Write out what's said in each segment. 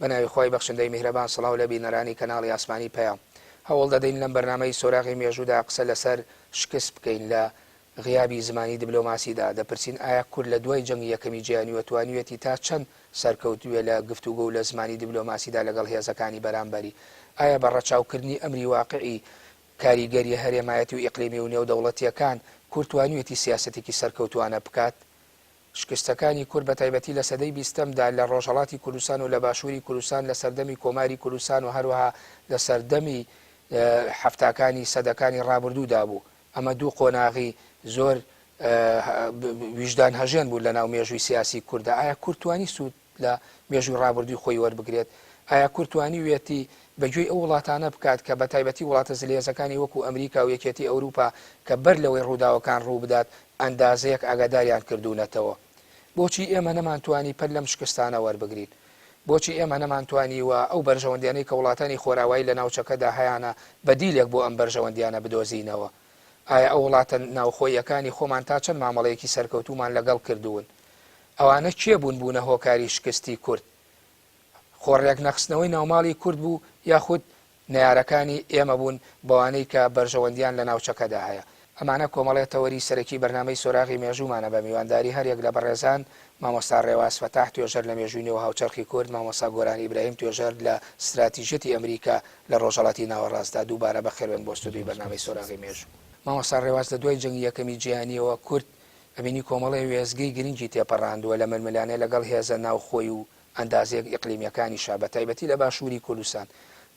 بە ناوی خوای بەخشندەی میهرەبان سڵاو لە بینەرانی کەناڵی ئاسمانی پەیام. هەوڵ دەدەین لەم بەرنامەی سۆراغی مێژوودا قسە لەسەر شکست بکەین لە غیابی زمانی دبلۆماسیدا، دەپرسین ئایا کورد لە دوای جەنگی یەکەمی جیهانیوە توانیویەتی تا چەند سەرکەوتوویە لە گفتوگۆ و لە زمانی دبلۆماسیدا لەگەڵ هێزەکانی بەرامبەری؟ ئایا بە ڕەچاوکردنی ئەمری واقعی کاریگەریە هەرێمایەتی و ئیقلیمی و نێودەوڵەتیەکان کورد توانیویەتی سیاسەتێکی سەرکەوتووانە بکات؟ شکستەکانی کورد بە تایبەتی لە سەدەی بیستەمدا لە ڕۆژهەڵاتی کوردستان و لە باشووری کوردستان لە سەردەمی کۆماری کوردستان و هەروەها لە سەردەمی حەفتاکانی سەدەکانی ڕابردوودا بوو. ئەمە دوو قۆناغی زۆر ویژدان هەژێن بوو لە ناو مێژووی سیاسی کورددا. ئایا کورد توانی سوود لە مێژووی ڕابردووی خۆی وەربگرێت؟ ئایا کورد توانیویەتی بە گوێی ئەو وڵاتانە بکات کە بە تایبەتی وڵاتە زلهێزەکانی وەکوو ئەمریکا و یەکێتی ئەوروپا کە بەر لەوەی ڕووداوەکان ڕوو بدات ئەندازەیەک ئاگاداریان کردوونەتەوە؟ بۆچی ئێمە نەمانتوانی پەل لەم شکستانە وەربگرین؟ بۆچی ئێمە نەمانتوانیوە ئەو بەرژەوەندیانەی کە وڵاتانی خۆراوایی لە ناوچەکەدا هەیانە بەدیلێک بۆ ئەم بەرژەوەندیانە بدۆزینەوە؟ ئایا ئەو وڵاتە ناوخۆییەکانی خۆمان تا چەند مامەڵەیەکی سەرکەوتوومان لەگەڵ کردوون؟ ئەوانە کێ بوون بوونە هۆکاری شکستی کورد؟ خۆ ڕێکنەخستنەوەی ناوماڵی کورد بوو یاخود نەیارەکانی ئێمە بوون بەوانەی کە بەرژەوەندیان لە ناوچەکەدا هەیە؟ ئەمانە کۆمەڵێ تەوەری سەرەکی بەرنامەی سۆراغی مێژوومانە بە میوانداری هەریەک لە بەڕێزان مامۆستا ڕێواز فەتاح توێژەر لە مێژووی نێو هاوچەرخی کورد، مامۆستا گۆران ئیبراهیم توێژەر لە ستراتیژیەتی ئەمریکا لە ڕۆژهەڵاتی ناوەڕاستدا دووبارە بەخێربێن بۆ ستۆدیۆی بەرنامەی سۆراغی مێژوو. مامۆستا ڕێواز لە دوای جەنگی یەکەمی جیهانیەوە کورد ئەبینی کۆمەڵێ وێستگەی گرنگی تێپەڕاندووە لە ململانێ لەگەڵ هێزە ناوخۆی و ئەندازەیەک ئیقلیمیەکانیشا بە تایبەتی لە باشووری کوردستان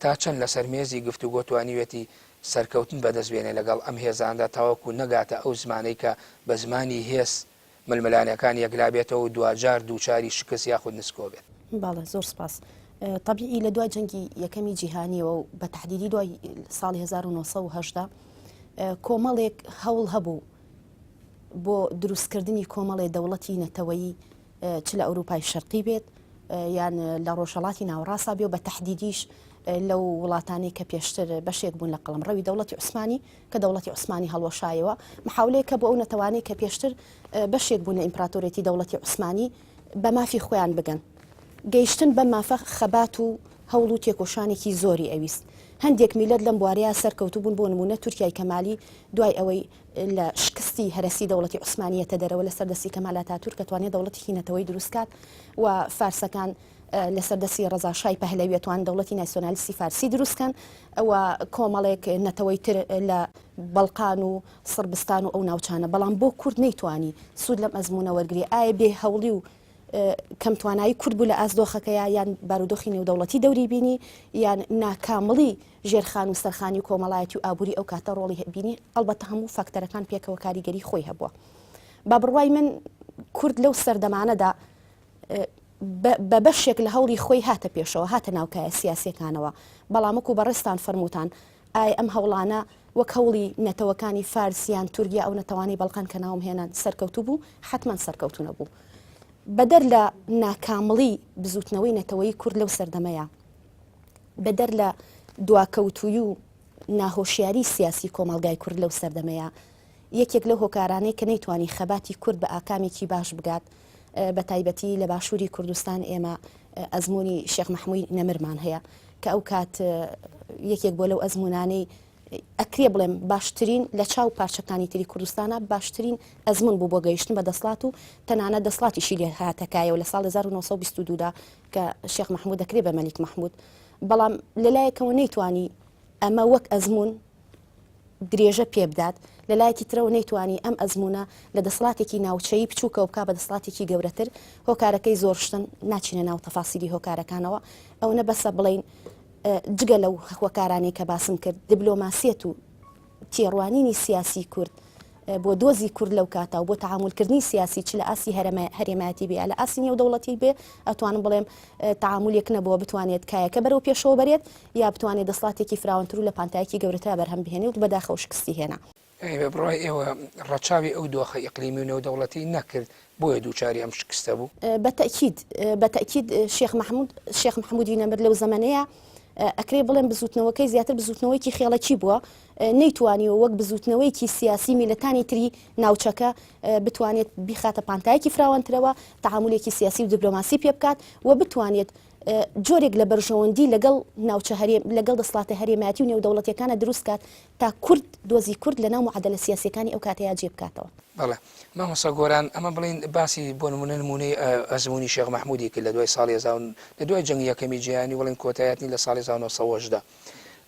تا چەند لەسەر مێزی گفتوگۆ توانیوێتی سەرکەوتن بەدەست بێنێ لەگەڵ ئەم هێزاندا تاوەکو نەگاتە ئەو زمانەی کە بە زمانی هێز ململانێکان یەکلابێتەوە و دواجار دووچاری شکست یاخود نسکۆ بێت. بەڵێ زۆر سپاس. تەبیعی لە دوای جەنگی یەکەمی جیهانیەوە و بە تەحدیدی دوای ساڵی 1918 کۆمەڵێک هەوڵ هەبوو بۆ دروستکردنی کۆمەڵێ دەوڵەتی نەتەوەیی چ لە ئەوروپای شەرقی بێت یان لە ڕۆژهەڵاتی ناوەڕاستا بێ و بە تەحدیدیش لەو وڵاتانەی کە پێشتر بەشێک بوون لە قەڵەمڕەوی دەوڵەتی عوسمانی کە دەوڵەتی عوسمانی هەڵوەشایەوە محاولەیەک کە بۆ ئەو نەتەوانەی کە پێشتر بەشێک بوون لە ئیمپراتۆریەتی دەوڵەتی عوسمانی بە مافی خۆیان بگەن. گەیشتن بەم مافە خەبات و هەوڵ و تێکۆشانێکی زۆری ئەویست. هەندێک میللەت لەم بوارەیا سەرکەوتوو بوون بۆ نموونە تورکیای کەمالی دوای ئەوەی لە شکستی هەرەسی دەوڵەتی عوسمانی یەتە دەرەوە لەسەر دەستی کەمال ئاتاتورک توانێت دەوڵەتێکی نەتەوەی دروست کات و فارسەکان لەسەر دەستی ڕەزا شای پەهلەویە توان دەوڵەتی ناسیۆنالیستی فارسی دروست کەن و کۆمەڵێک نەتەوەی تر لە بەڵقان و سڕبستان و ئەو ناوچانە بەڵام بۆ کورد نەیتوانی سوود لەم ئەزمونە وەرگری ئایا بێ هەوڵی و کەم توانایی کورد بوو لە ئاست دۆخەکەیا یان بارودۆخی نێودەوڵەتی دەوری بینی یان ناکامڵی ژێرخان و سەرخانی و کۆمەڵایەتی و ئابووری ئەو کاتە ڕۆڵی بینی ئەڵبەتە هەموو فاکتەرەکان پێکەوە کاریگەری خۆی هەبووە بە بڕوای من کورد لەو سەردەمانەدا بە بەشێک لە هەوڵی خۆی هاتە پێشەوە هاتە ناوکایە سیاسەکانەوە بەڵام وەکو بەڕێزتان فەرمووتان ئایا ئەم هەوڵانە وەک هەوڵی نەتەوەکانی فارس یان تورک یا ئەو نەتەوانەی بەڵقان کە ناوم هێنان سەرکەوتوو بوو؟ حەتمەن سەرکەوتوو نەبوو. بەدەر لە ناکامڵی بزووتنەوەی نەتەوەیی کورد لەو سەردەمەیا، بەدەر لە دواکەوتووی و ناهۆشیاری سیاسی کۆمەڵگای کورد لەو سەردەمەیا، یەکێک لەو هۆکارانەی کە نەیتوانی خەباتی کورد بە ئاکامێکی باش بگات، بە تایبەتی لە باشووری کوردستان ئێمە ئەزموونی شێخ مەحمووی نەمرمان هەیە کە ئەو کات یەکێک بۆ لەو ئەزموونانەی ئەکرێ بڵێم باشترین لە چاو پارچەکانی تری کوردستانە باشترین ئەزمون بوو بۆ گەیشتن بە دەسڵات و تەنانەت دەسڵاتیشی لێ هاتەکایەوە لە ساڵ 1922 دا کە شێخ مەحموود دەکرێ بە مەلیک مەحموود بەڵام لەلایەکەوە نەیتوانی ئەمە وەک ئەزمون درێژە پێبدات، لە لایەکی ترەوە نەیتوانی ئەم ئەزموونە لە دەسەڵاتێکی ناوچەیی بچووکەوە بکا بە دەسەڵاتێکی گەورەتر، هۆکارەکەی زۆر شتن، ناچینە ناو تەفاسیلی هۆکارەکانەوە، ئەوەنە بەسە بڵێین جگە لەو هۆکارانەی کە باسم کرد، دبلۆماسیەت و تێڕوانینی سیاسی کورد بۆ دۆزی کورد لەو کاتە و بۆ تەعامولکردنی سیاسی چ لە ئاستی هەرێمایەتی بێ یا لە ئاستی نێودەوڵەتی بێ ئەتوانم بڵێم تەعامولێک نەبووە بتوانێت کایەکە بەرەو پێشەوە بەرێت یا بتوانێت دەسڵاتێکی فراوانتر و لە پانتایەکی گەورەترا بەرهەم بهێنێ و بەداخەوە شکستی هێنا. ئەی بە بڕوای ئێوە ڕەچاوی ئەو دۆخە ئیقلیمی و نێودەوڵەتی نەکرد بۆیە دووچاری ئەم شکستە بوو؟ بە تەئکید بە تەئکید شێخ مەحمود شێخ مەحمودی نەمر لەو زەمەنەیا ئەکرێ بڵێم بزووتنەوەکەی زیاتر بزووتنەوەیەکی خێڵەکی بووە نەیتوانیوە وەک بزووتنەوەیەکی سیاسی میللەتانی تری ناوچەکە بتوانێت بیخاتە پانتایەکی فراوانترەوە تەعامولێکی سیاسی و دیپلۆماسی پێ بکات و بتوانێت. جۆرێک لە بەرژەوەندی لەگەڵ ناوچە هەرێم لەگەڵ دەسڵاتە هەرێمایەتی و نێودەوڵەتیەکانە دروست کات تا کورد دۆزی کورد لەناو معادلە سیاسیەکانی ئەو کاتەیا جێ بکاتەوە. بەڵێ مامۆستا گۆران ئەمە بڵێین باسی بۆ نمونە نمونەی ئەزموونی شێخ مەحمودی کرد لە دوای ساڵی هەزار و لە دوای جەنگی یەکەمی جیهانی بڵێین کۆتایهاتنی لە ساڵی 1918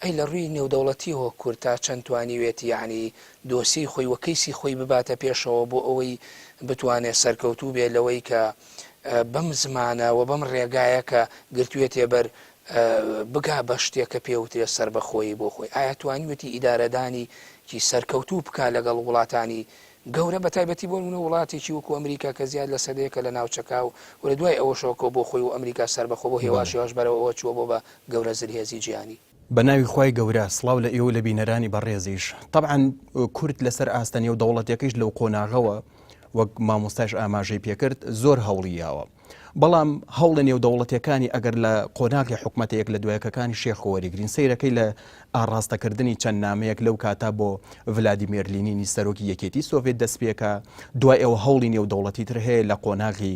ئەی لە ڕووی نێودەوڵەتیەوە کورد تا چەند توانیوێتی یەعنی دۆسیەی خۆی وە کەیسی خۆی بباتە پێشەوە بۆ ئەوەی بتوانێت سەرکەوتوو بێت لەوەی کە بەم زمانە و بەم ڕێگایە کە گرتوێتێ بەر بگا بە شتێک کە پێوترێت سەربەخۆیی بۆ خۆی ئایا توانیوێتی ئیدارەدانی کی سەرکەوتوو بکا لەگەڵ وڵاتانی گەورە بە تایبەتی بۆ نمونە وڵاتێکی وەکو ئەمریکا کە زیاد لە سەدەیەکە لە ناوچەکە و و لە دوای ئەوەشەوە کە بۆ خۆی و ئەمریکا سەربەخۆ بۆ هێواش هێواش بەرەو ئەوە چووە بۆ بە گەورە زلهێزی جیهانی. بە ناوی خوای گەورە سڵاو لە ئێوە و لە بینەرانی بەڕێزیش. تەبعەن کورد لەسەر ئاستە نێودەوڵەتیەکەیش لەو قۆناغەوە وەک مامۆستاش ئاماژەی پێکرد زۆر هەوڵی یاوە. بەڵام هەوڵە نێودەوڵەتیەکانی ئەگەر لە قۆناغی حکومەتە یەک لە دوایەکەکانی شێخ وەریگرین سەیرەکەی لە ئاڕاستەکردنی چەند نامەیەک لەو کاتە بۆ ڤلادیمێر لینینی سەرۆکی یەکێتی سۆڤێت دەستپێکا دوای ئەوە هەوڵی نێودەوڵەتی تر هەیە لە قۆناغی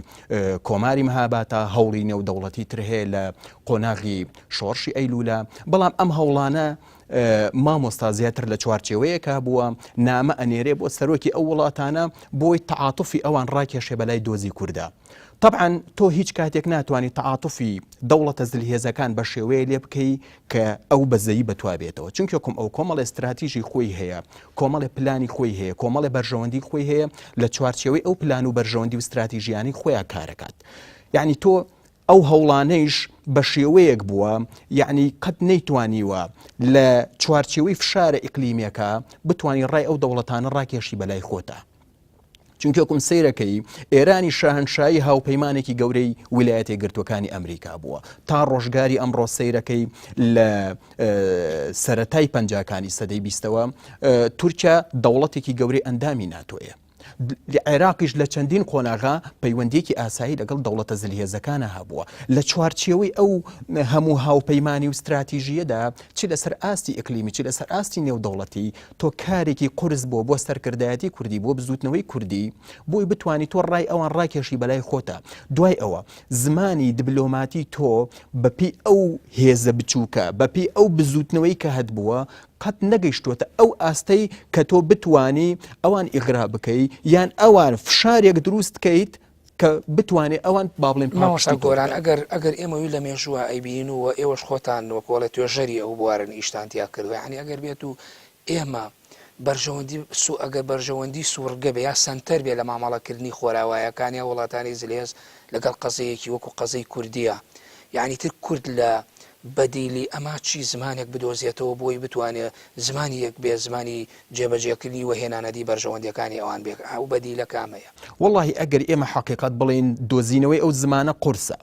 کۆماری مهاباتا هەوڵی نێودەوڵەتی تر هەیە لە قۆناغی شۆڕشی ئەیلولە بەڵام ئەم هەوڵانە مامۆستا زیاتر لە چوارچێوەیەکا بووە نامە ئەنێرێ بۆ سەرۆکی ئەو وڵاتانە بۆی تەعاتوفی ئەوان ڕاکێشێ بەلای دۆزی کوردا تەبعەن تۆ هیچ کاتێک ناتوانانی تەعاتوفی دەوڵەتە زلهێزەکان بە شێوەیە لێ بکەی کە ئەو بەزەیی بەتوا بێتەوە چونکە کۆم ئەو کۆمەڵی استراتیژی خۆی هەیە کۆمەڵی پلانی خۆی هەیە کۆمەڵی بەرژەوەندی خۆی هەیە لە چوارچێوەی ئەو پلان و بەرژەوەندی و استراتیژیانی خۆیان کارەکات یعنی تۆ ئەو هەوڵانەیش بە شێوەیەک بووە یەعنی قەت نەیتوانیوە لە چوارچێوەی فشارە ئیقلیمیەکە بتوانی ڕای ئەو دەوڵەتانە ڕاکێشی بەلای خۆتا. چونکە وەکم سەیرەکەی ئێرانی شاهنشایی هاوپەیمانێکی گەورەی ویلایەتە یەکگرتووەکانی ئەمریکا بووە تا ڕۆژگاری ئەمڕۆ سەیرەکەی لە سەرەتای پەنجاکانی سەدەی بیستەوە تورکیا دەوڵەتێکی گەورەی ئەندامی ناتۆیە. عێراقیش لە چەندین قۆناغا پەیوەندیەکی ئاسایی لەگەڵ دەوڵەتە زلهێزەکانە هەبووە لە چوارچێوەی ئەو هەموو هاوپەیمانی و ستراتیژیەدا چ لەسەر ئاستی ئیقلیمی چ لەسەر ئاستی نێودەوڵەتی تۆ کارێکی قورس بووە بۆ سەرکردایەتی کوردی بۆ بزوتنەوەی کوردی بۆی بتانی تۆ ڕای ئەوان ڕاکێشی بەلای خۆتە دوای ئەوە زمانی دبلۆماتی تۆ بەپی ئەو هێزە بچووکە بەپی ئەو بزوتنەوەی کە هەت بووە قەت نەگەیشتووەتە ئەو ئاستەی کە تۆ بتوانی ئەوان ئیغرا بکەی یان ئەوان فشارێک دروست کەیت کە بتوانێ ئەوان با بڵێن مامۆستا گۆران ئەگەر ئەگەر ئێمە وی لە مێژووە ئەیبینین و ئێوەش خۆتان وەکۆڵێ توێژەری ئەو بوارن ئیشتان تیا کردوە یانی ئەگەر بێت و ئێمە بەرژەوەندی سو ئەگەر بەرژەوەندی سوڕگە بێ یا سەنتەر بێ لە مامەڵەکردنی خۆراوایەکان یا وڵاتانی زلهێز لەگەڵ قەزەیەکی وەکو قەزەی کوردیە یانی تر کورد لە بەدیلی ئەما چی زمانێک بدۆزێتەوە بۆی بتوانێ زمانی یەک بێ زمانی جێبەجێکردنی و هێنانەدی بەرژەوەندیەکانی ئەوان بێ ئەو بەدیلە کامەیە؟ وەڵاهی ئەگەر ئێمە حەقیقەت بڵێین دۆزینەوەی ئەو زمانە قورسە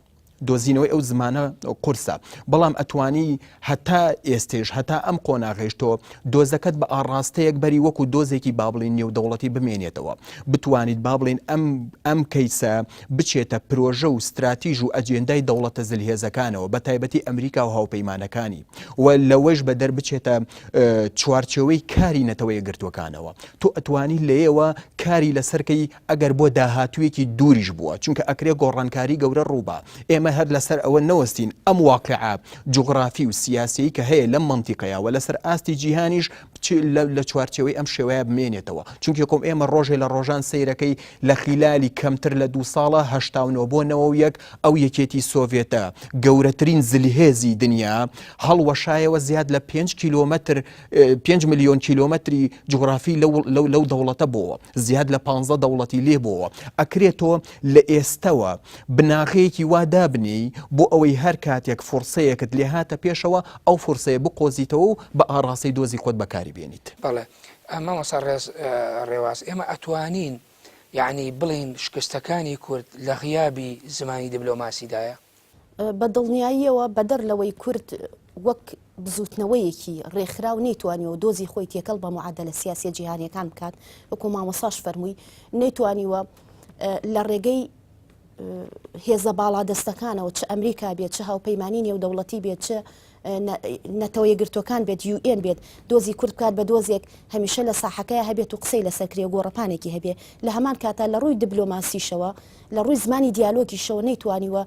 دۆزینەوەی ئەو زمانە قورسە بەڵام ئەتوانی هەتا ئێستێش هەتا ئەم قۆناغەیش تۆ دۆزەکەت بە ئاڕاستەیەک بەری وەکو دۆزێکی با بڵێین نێودەوڵەتی بمێنێتەوە بتوانیت با بڵێین ئەم ئەم کەیسە بچێتە پرۆژە و ستراتیژ و ئەجێندای دەوڵەتە زلهێزەکانەوە بە تایبەتی ئەمریکا و هاوپەیمانەکانی و لەوەش بەدەر بچێتە چوارچێوەی کاری نەتەوە یەکگرتووەکانەوە تۆ ئەتوانی لێیەوە کاری لەسەرکەی ئەگەر بۆ داهاتوویەکی دووریش بووە چونکە ئەکرێ گۆڕانکاری گەورە ڕووبا ئێمە هەر لەسەر ئەوە نەوەستین ئەم واقعە جوغرافی و سیاسیەی کە هەیە لەم مەنتیقەیە و لەسەر ئاستی جیهانیش لە چوارچێوەی ئەم شێوەیە بمێنێتەوە چونکە کۆم ئێمە ڕۆژێ لە ڕۆژان سەیرەکەی لە خیلالی کەمتر لە دوو ساڵە 89 بۆ 91 ئەو یەکێتی سۆڤێتە گەورەترین زلهێزی دنیا هەڵوەشایەوە زیاد لە 5 کیلۆمەتر 5 ملیۆن کیلۆمەتری جوگرافی لەو لەو دەوڵەتە بۆوە زیاد لە 15 دەوڵەتی لێ بۆوە ئەکرێت تۆ لە ئێستەوە بناغەیەکی وا دابنێی بۆ ئەوەی هەر کاتێک فورسەیەکت لێ هاتە پێشەوە ئەو فورسەیە بقۆزیتەوە و بە ئاڕاستەی دۆزی خۆت بەکاری بێنیت. بەڵێ مامۆستا ڕێز ڕێواز ئێمە ئەتوانین یەعنی بڵێین شکستەکانی کورد لە غیابی زمانی دبلۆماسیدایە؟ بە دڵنیاییەوە بەدەر لەوەی کورد وەک بزووتنەوەیەکی ڕێکخراو نەیتوانیوە دۆزی خۆی تێکەڵ بە معادلە سیاسیە جیهانیەکان بکات وەکو مامۆساش فەرمووی نەیتوانیوە لە ڕێگەی. هێزە باڵادەستەکانەوە چ ئەمریکا بێت چ هاوپەیمانی نێودەوڵەتی بێت چ نەتەوە یەکگرتووەکان بێت UN بێت دۆزی کورد بکات بە دۆزێک هەمیشە لە ساحەکەی هەبێت و قسەی لەسەر کرێ و گۆڕەپانێکی هەبێ لە هەمان کاتا لە ڕووی دبلۆماسیشەوە لە ڕووی زمانی دیالۆگیشەوە نەیتوانیوە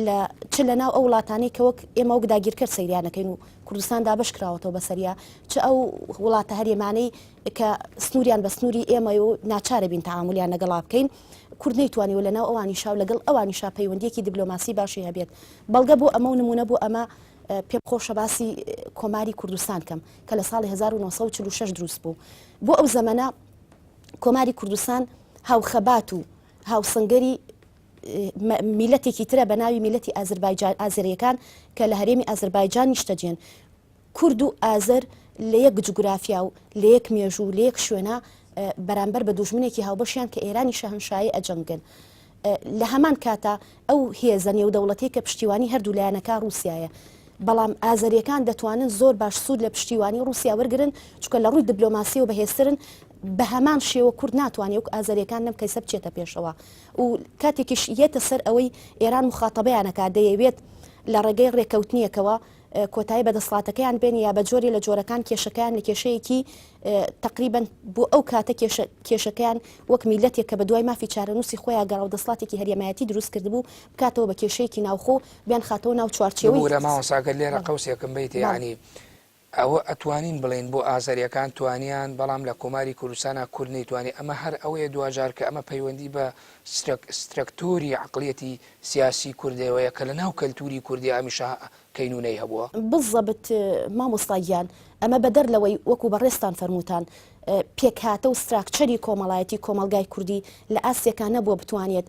لە چ لە ناو ئەو وڵاتانەی کە وەک ئێمە وەک داگیرکەر سەیریانەکەین و کوردستان دابەش کراوەتەوە بەسەریا چ ئەو وڵاتە هەرێمانەی کە سنووریان بە سنووری ئێمە و ناچارە بین تەعامولیان لەگەڵا بکەین، کورد نەیتوانیوە لەناو ئەوانیشا و لەگەڵ ئەوانیشا پەیوەندییەکی دیبلۆماسی باشی هەبێت. بەڵگە بۆ ئەمە و نموونە بۆ ئەمە پێم خۆشە باسی کۆماری کوردستان کەم کە لە ساڵی 1946 دروست بوو. بۆ ئەو زەمەنە کۆماری کوردستان هاوخەبات و هاوسەنگەری میلەتێکی ترە بە ناوی میلەتی ئازربایجان ئازەریەکان کە لە هەرێمی ئازربایجان نیشتەجێن. کورد و ئازەر لە یەک جوگرافیا و لە یەک مێژوو و لە یەک شوێنا بەرامبەر بە دوژمنێکی هاوبەشیان کە ئێرانی شەهنشایی ئەجەنگن. لە هەمان کاتا ئەو هێزە نێودەوڵەتیەی کە پشتیوانی هەردوو لایەنەکە ڕووسیایە. بەڵام ئازەریەکان دەتوانن زۆر باش سوود لە پشتیوانی ڕووسیا وەرگرن چونکە لە ڕووی دبلۆماسیەوە بەهێزترن، بە هەمان شێوە کورد ناتوانێ وەک ئازەریەکان لەم کەیسە بچێتە پێشەوە و کاتێکیش یەتە سەر ئەوەی ئێران موخاتەبەیان ئەکات دەیەوێت لە ڕێگەی ڕێکەوتنیەکەوە کۆتایی بە دەسڵاتەکەیان بێنێ یا بە جۆرێ لە جۆرەکان کێشەکەیان لە کێشەیەکی تەقریبەن بۆ ئەو کاتە کێشەکەیان وەک میلەتێک کە بە دوای مافی چارەنووسی خۆیان گەڕا و دەسڵاتێکی هەرێمایەتی دروست کردبوو بکاتەوە بە کێشەیەکی ناوخۆ بیانخاتەوە ناو چوارچێوەی ببورە مامۆستا گەر لێرە قەوسێکم بەیتێ یانی ئەوە ئەتوانین بڵێین بۆ ئازەریەکان توانیان بەڵام لە کۆماری کوردستانا کورد نەیتوانی ئەمە هەر ئەوەیە دواجار کە ئەمە پەیوەندی بە سترەکتۆری عەقڵیەتی سیاسی کوردەوەیە کە لە ناو کەلتوری کوردیا هەمیشە کەینونەی هەبووە. بزەبت مامۆستا گیان، ئەمە بەدەر لەوەی وەکو بەڕێزتان فەرمووتان پێکهاتە و ستراکچەری کۆمەڵایەتی کۆمەڵگای کوردی لە ئاستێکا نەبووە بتوانێت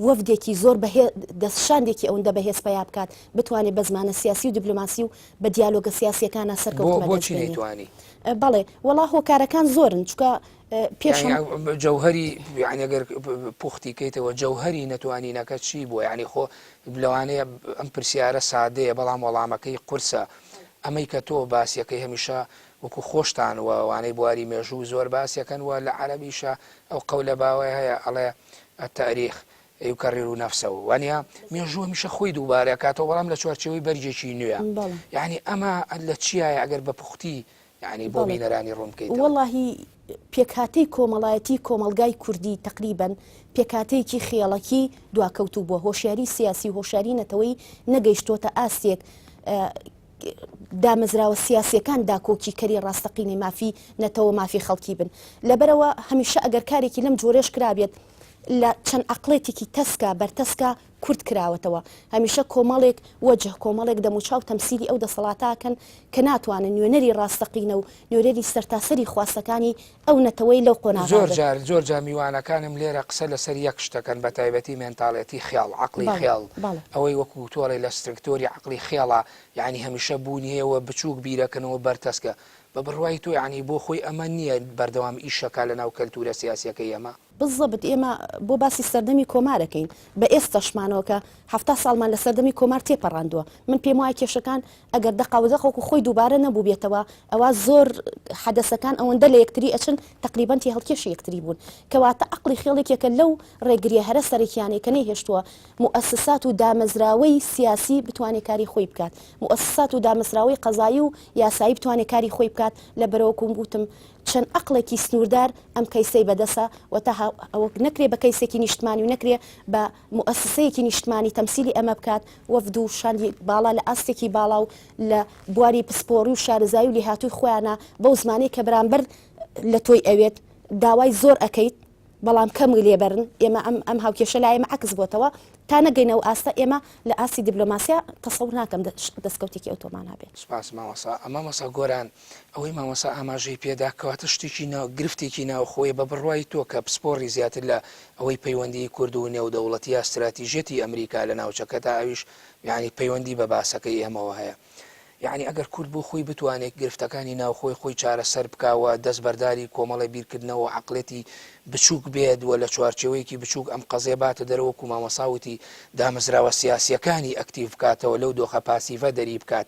وەفدێکی زۆر بەهێ دەست شاندێکی ئەوەندە بەهێز پەیا بکات بتوانێت بە زمانە سیاسی و دیبلۆماسی و بە دیالۆگە سیاسیەکانا سەرکەوتن بەدەست بۆچی بێنێ. نەیتوانی؟ بەڵێ وەڵا هۆکارەکان زۆرن چونکە پێش یانی جەوهەری یانی ئەگەر پوختی کەیتەوە جەوهەری نەتوانینەکە چی بووە یانی خۆ لەوانەیە ئەم پرسیارە سادەیە بەڵام وەڵامەکەی قورسە ئەمەی کە تۆ باسیەکەی هەمیشە وەکو خۆشتان و وانەی بواری مێژوو زۆر باسیەکەن و لە عەرەبیشە ئەو قەولە باوەیە هەیە ئەڵێ التاریخ یکرر نفسه وانە مێژوو هەمیشە خۆی دووبارە کاتەوە بەڵام لە چوارچێوەی بەرگێکی نوێ یعنی ئەمە لە چیایە ئەگەر بە پوختی یانی بۆ بینەرانی ڕوون بکەیتەوە. وەڵاهی پێکهاتەی کۆمەڵایەتی کۆمەڵگای کوردی تەقریبەن پێکهاتەیەکی خێڵەکی دواکەوتوو بووە، هۆشیاری سیاسی و هۆشیاری نەتەوەیی نەگەیشتۆتە ئاستێک دامەزراوە سیاسیەکان داکۆکیکەری ڕاستەقینەی مافی نەتەوە مافی خەڵکی بن. لەبەرئەوە هەمیشە ئەگەر کارێکی لەم جۆرەش کرابێت لە چەند عەقڵێتێکی تەسکا بەرتەسکا کورت کراوەتەوە. هەمیشە کۆمەڵێک وەجه، کۆمەڵێک دەموچاو تەمسیلی ئەو دەسەڵاتە ئەکەن کە ناتوانن نوێنەری ڕاستەقینە و نوێرەری سەرتاسەری خواستەکانی ئەو نەتەوەی لەو قۆناغە زۆر بن. جار زۆر جار میوانەکانم لێرە قسە لەسەر یەک شت دەکەن بە تایبەتی مێنتاڵێتی خێڵ، عەقڵی بەڵێ، خێڵ، بەڵێ. ئەوەی وەکوو تۆ ئەڵێی لە سترکتۆری عەقڵی خێڵا یەعنی هەمیشە بوونی هەیە و بچووک بیرەکەنەوە بەرتەسکە. بە بڕوای تۆ یەعنی بۆ خۆی ئەمە نییە بەردەوام ئیشەکا لەناو کەلتوورە سیاسییەکەی ئێمە؟ بالضبط ئێمە بۆ باسی سەردەمی کۆمار ئەکەین بە ئێستەشمانەوە کە 70 ساڵمان لە سەردەمی کۆمار تێپەڕاندووە من پێم وایە کێشەکان ئەگەر دەقاودەق وەکو خۆی دووبارە نەبووبێتەوە ئەوا زۆر حەدەسەکان ئەوەندە لە یەکتری ئەچن تەقریبەن تێهەڵکێشی یەکتری بوون کەواتە عەقڵی خێڵ یەکێکە لەو ڕێگریە هەرە سەرەکیانەی کە نەیهێشتووە موئەسسات و دامەزراوەی سیاسی بتوانێ کاری خۆی بکات موئەسسات و دامەزراوەی قەزایی و یاسایی بتوانێ کاری خۆی بکات لەبەرئەوە وەکو وتم چەند عەقڵێکی سنووردار ئەم کەیسەی بەدەسە و تا ئەوە نەکرێ بە کەیسێکی نیشتمانی و نەکرێ بە موئەسسەیەکی نیشتمانی تەمسیلی ئەمە بکات، وەفد و شاندی باڵا لە ئاستێکی باڵا و لە بواری پسپۆڕی و شارەزایی و لێهاتووی خۆیانە بەو زمانەی کە بەرامبەر لە تۆی ئەوێت داوای زۆر ئەکەیت بەڵام کەم لێبەرن، ئێمە ئەم ئەم هاوکێشە لای ئێمە عەکس بۆتەوە، تا نەگەینە ئەو ئاستە ئێمە لە ئاستی دیبلۆماسیا تەسەور ناکەم دەستکەوتێکی ئەوتۆمان هەبێت. سوپاس مامۆستا. مامۆستا گۆران، ئەوەی مامۆستا ئاماژەی پێدا کەواتە شتێکی ناو گرفتێکی ناوخۆیە بە بڕوای تۆ کە پسپۆڕی زیاتر لە ئەوەی پەیوەندیی کورد و نێودەوڵەتی یا ستراتیژیەتی ئەمریکا لە ناوچەکەدا ئەویش یانی پەیوەندی بە باسەکەی ئێمەوە هەیە یانی ئەگەر کورد بۆ خۆی بتوانێت گرفتەکانی ناوخۆی خۆی چارەسەر بکا و دەستبەرداری کۆمەڵێ بیرکردنەوە و عەقڵێتی بچووک بێت و لە چوارچێوەیەکی بچووک ئەم قەزیە باتە دەرەوە وەکو مامۆستا وتی دامەزراوە سیاسیەکانی ئەکتیڤ بکاتەوە لەو دۆخە پاسیڤە دەری بکات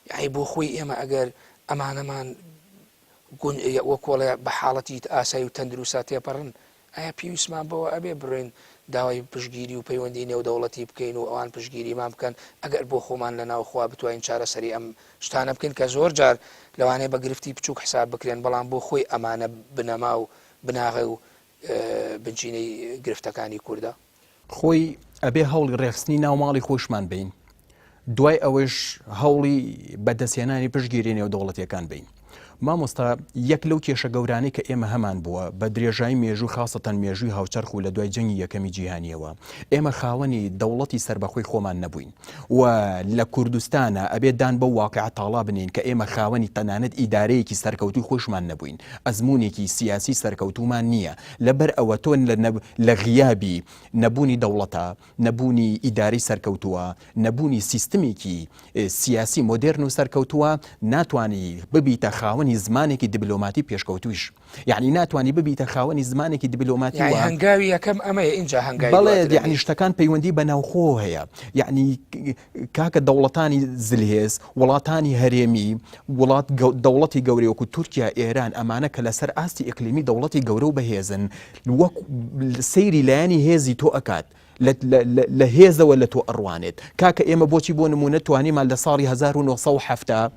یەعنی بۆ خۆی ئێمە ئەگەر ئەمانەمان وەکۆڵێ بە حاڵەتی ئاسایی و تەندروسا تێپەڕن. ئایا پێویستمان بەوە ئەبێ بڕۆین داوای پشتگیری و پەیوەندی نێودەوڵەتی بکەین و ئەوان پشتگیریمان بکەن ئەگەر بۆ خۆمان لە ناوخوا بتوانین چارەسەری ئەم شتانە بکەین کە زۆر جار لەوانەیە بە گرفتی بچووک حساب بکرێن بەڵام بۆ خۆی ئەمانە بنەما و بناغە و بنچینەی گرفتەکانی کوردە؟ خۆی ئەبێ هەوڵی ڕێکخستنی ناو ماڵی خۆشمان بین دوای ئەوەش هەوڵی بەدەستهێنانی پشتگیری نێودەوڵەتیەکان بین. مامۆستا یەک لەو کێشە گەورانەی کە ئێمە هەمان بووە بە درێژایی مێژوو خاسەتەن مێژووی هاوچەرخ و لە دوای جەنگی یەکەمی جیهانیەوە ئێمە خاوەنی دەوڵەتی سەربەخۆی خۆمان نەبووین و لە کوردستانە ئەبێ دان بەو واقعە تاڵا بنێین کە ئێمە خاوەنی تەنانەت ئیدارەیەکی سەرکەوتووی خۆشمان نەبووین ئەزموونێکی سیاسی سەرکەوتوومان نییە لەبەر ئەوە تۆ لە غیابی نەبوونی دەوڵەتە نەبوونی ئیدارەی سەرکەوتووە، نەبوونی سیستمێکی سیاسی مۆدێرن و سەرکەوتووە، ناتوانی ببیتە خاوەنی زمانێکی دیبلۆماتی پێشکەوتوویش. یەعنی ناتوانی ببیتە خاوەنی زمانێکی دیبلۆماتی یەعنی هەنگاوی یەکەم ئەمەیە ئینجا هەنگاوی بەڵێ یەعنی شتەکان پەیوەندی بە ناوخۆوە هەیە. یەعنی کاکە دەوڵەتانی زلهێز، وڵاتانی هەرێمی، وڵات دەوڵەتی گەورەی وەکو تورکیا، ئێران ئەمانە کە لەسەر ئاستی ئیقلیمی دەوڵەتی گەورە و بەهێزن، وەک سەیری لایەنی هێزی تۆ ئەکات لە هێزەوە لە تۆ ئەڕوانێت کاکە ئێمە بۆچی بۆ نمونە توانیمان لە ساڵی 1970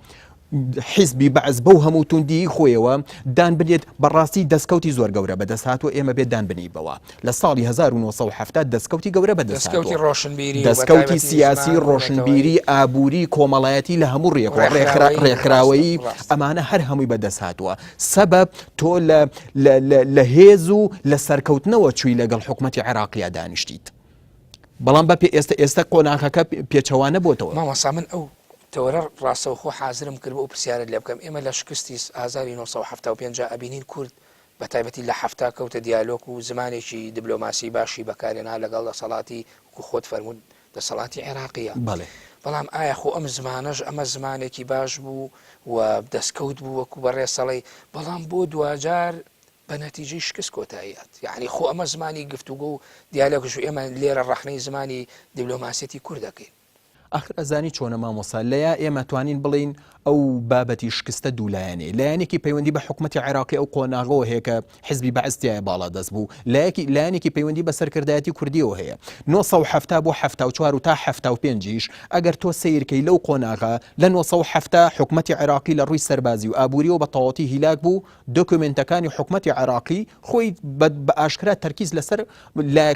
حیزبی بەعس بەو هەموو توندیی خۆیەوە دان بنێت بەڕاستی دەستکەوتی زۆر گەورە بەدەست هاتووە ئێمە بێت دان بنیبەوە لە ساڵی 1970 دەستکەوتی گەورە بەدەست دەستکەوتی ڕۆشنبیری دەستکەوتی سیاسی ڕۆشنبیری ئابووری کۆمەڵایەتی لە هەموو ڕێکەوە ڕێکخراوەیی ئەمانە هەر هەمووی بەدەست هاتووە سەبەب تۆ لە لە هێز و لە سەرکەوتنەوە چووی لەگەڵ حکومەتی عێراقیا دانیشتیت بەڵام بە پێ ئێستا ئێستا قۆناغەکە پێچەوانە بۆتەوە. مامۆستا من ئەو تەوەرە ڕاستەوخۆ حازرم کرد بۆ ئەو پرسیارەت لێ بکەم ئێمە لە شکستی ئازاری 975 جا ئەبینین کورد بە تایبەتی لە 70 کەوتە دیالۆک و زمانێکی دبلۆماسی باشی بەکارێنا لەگەڵ دەسەڵاتی وەکو خۆت فەرمووت دەسەڵاتی عێراقیە بەڵێ. بەڵام ئایا خۆ ئەم زمانەش ئەمە زمانێکی باش بوو و دەستکەوت بوو وەکو بەڕێز سەڵی بەڵام بۆ دواجار بە نەتیجەی شکست کۆتایی هات یعنی خۆ ئەمە زمانی گفتوگۆ و دیالۆگش و ئێمە لێرە ڕەخنەی زمانی دیبلۆماسیەتی کورد دەکەین. ئاخر ئەزانی چۆنە مامۆستا لەیا ئێمە توانین بڵێین ئەو بابەتی شکستە دوولایەنەیە لایەنێکی پەیوەندی بە حکومەتی عێراقی ئەو قۆناغەوە هەیە کە حزبی بەعس تیایە باڵادەست بوو لایەکی لایەنێکی پەیوەندی بە سەرکردایەتی کوردیەوە هەیە 970 بۆ 74 و تا 75 یش ئەگەر تۆ سەیرکەی لەو قۆناغە لە 970 حکومەتی عێراقی لە ڕووی سەربازی و ئابووریەوە بە تەواوەتی هیلاک بوو دۆکۆمێنتەکانی حکومەتی عێراقی خۆی بە ئاشکرا تەرکیز لەسەر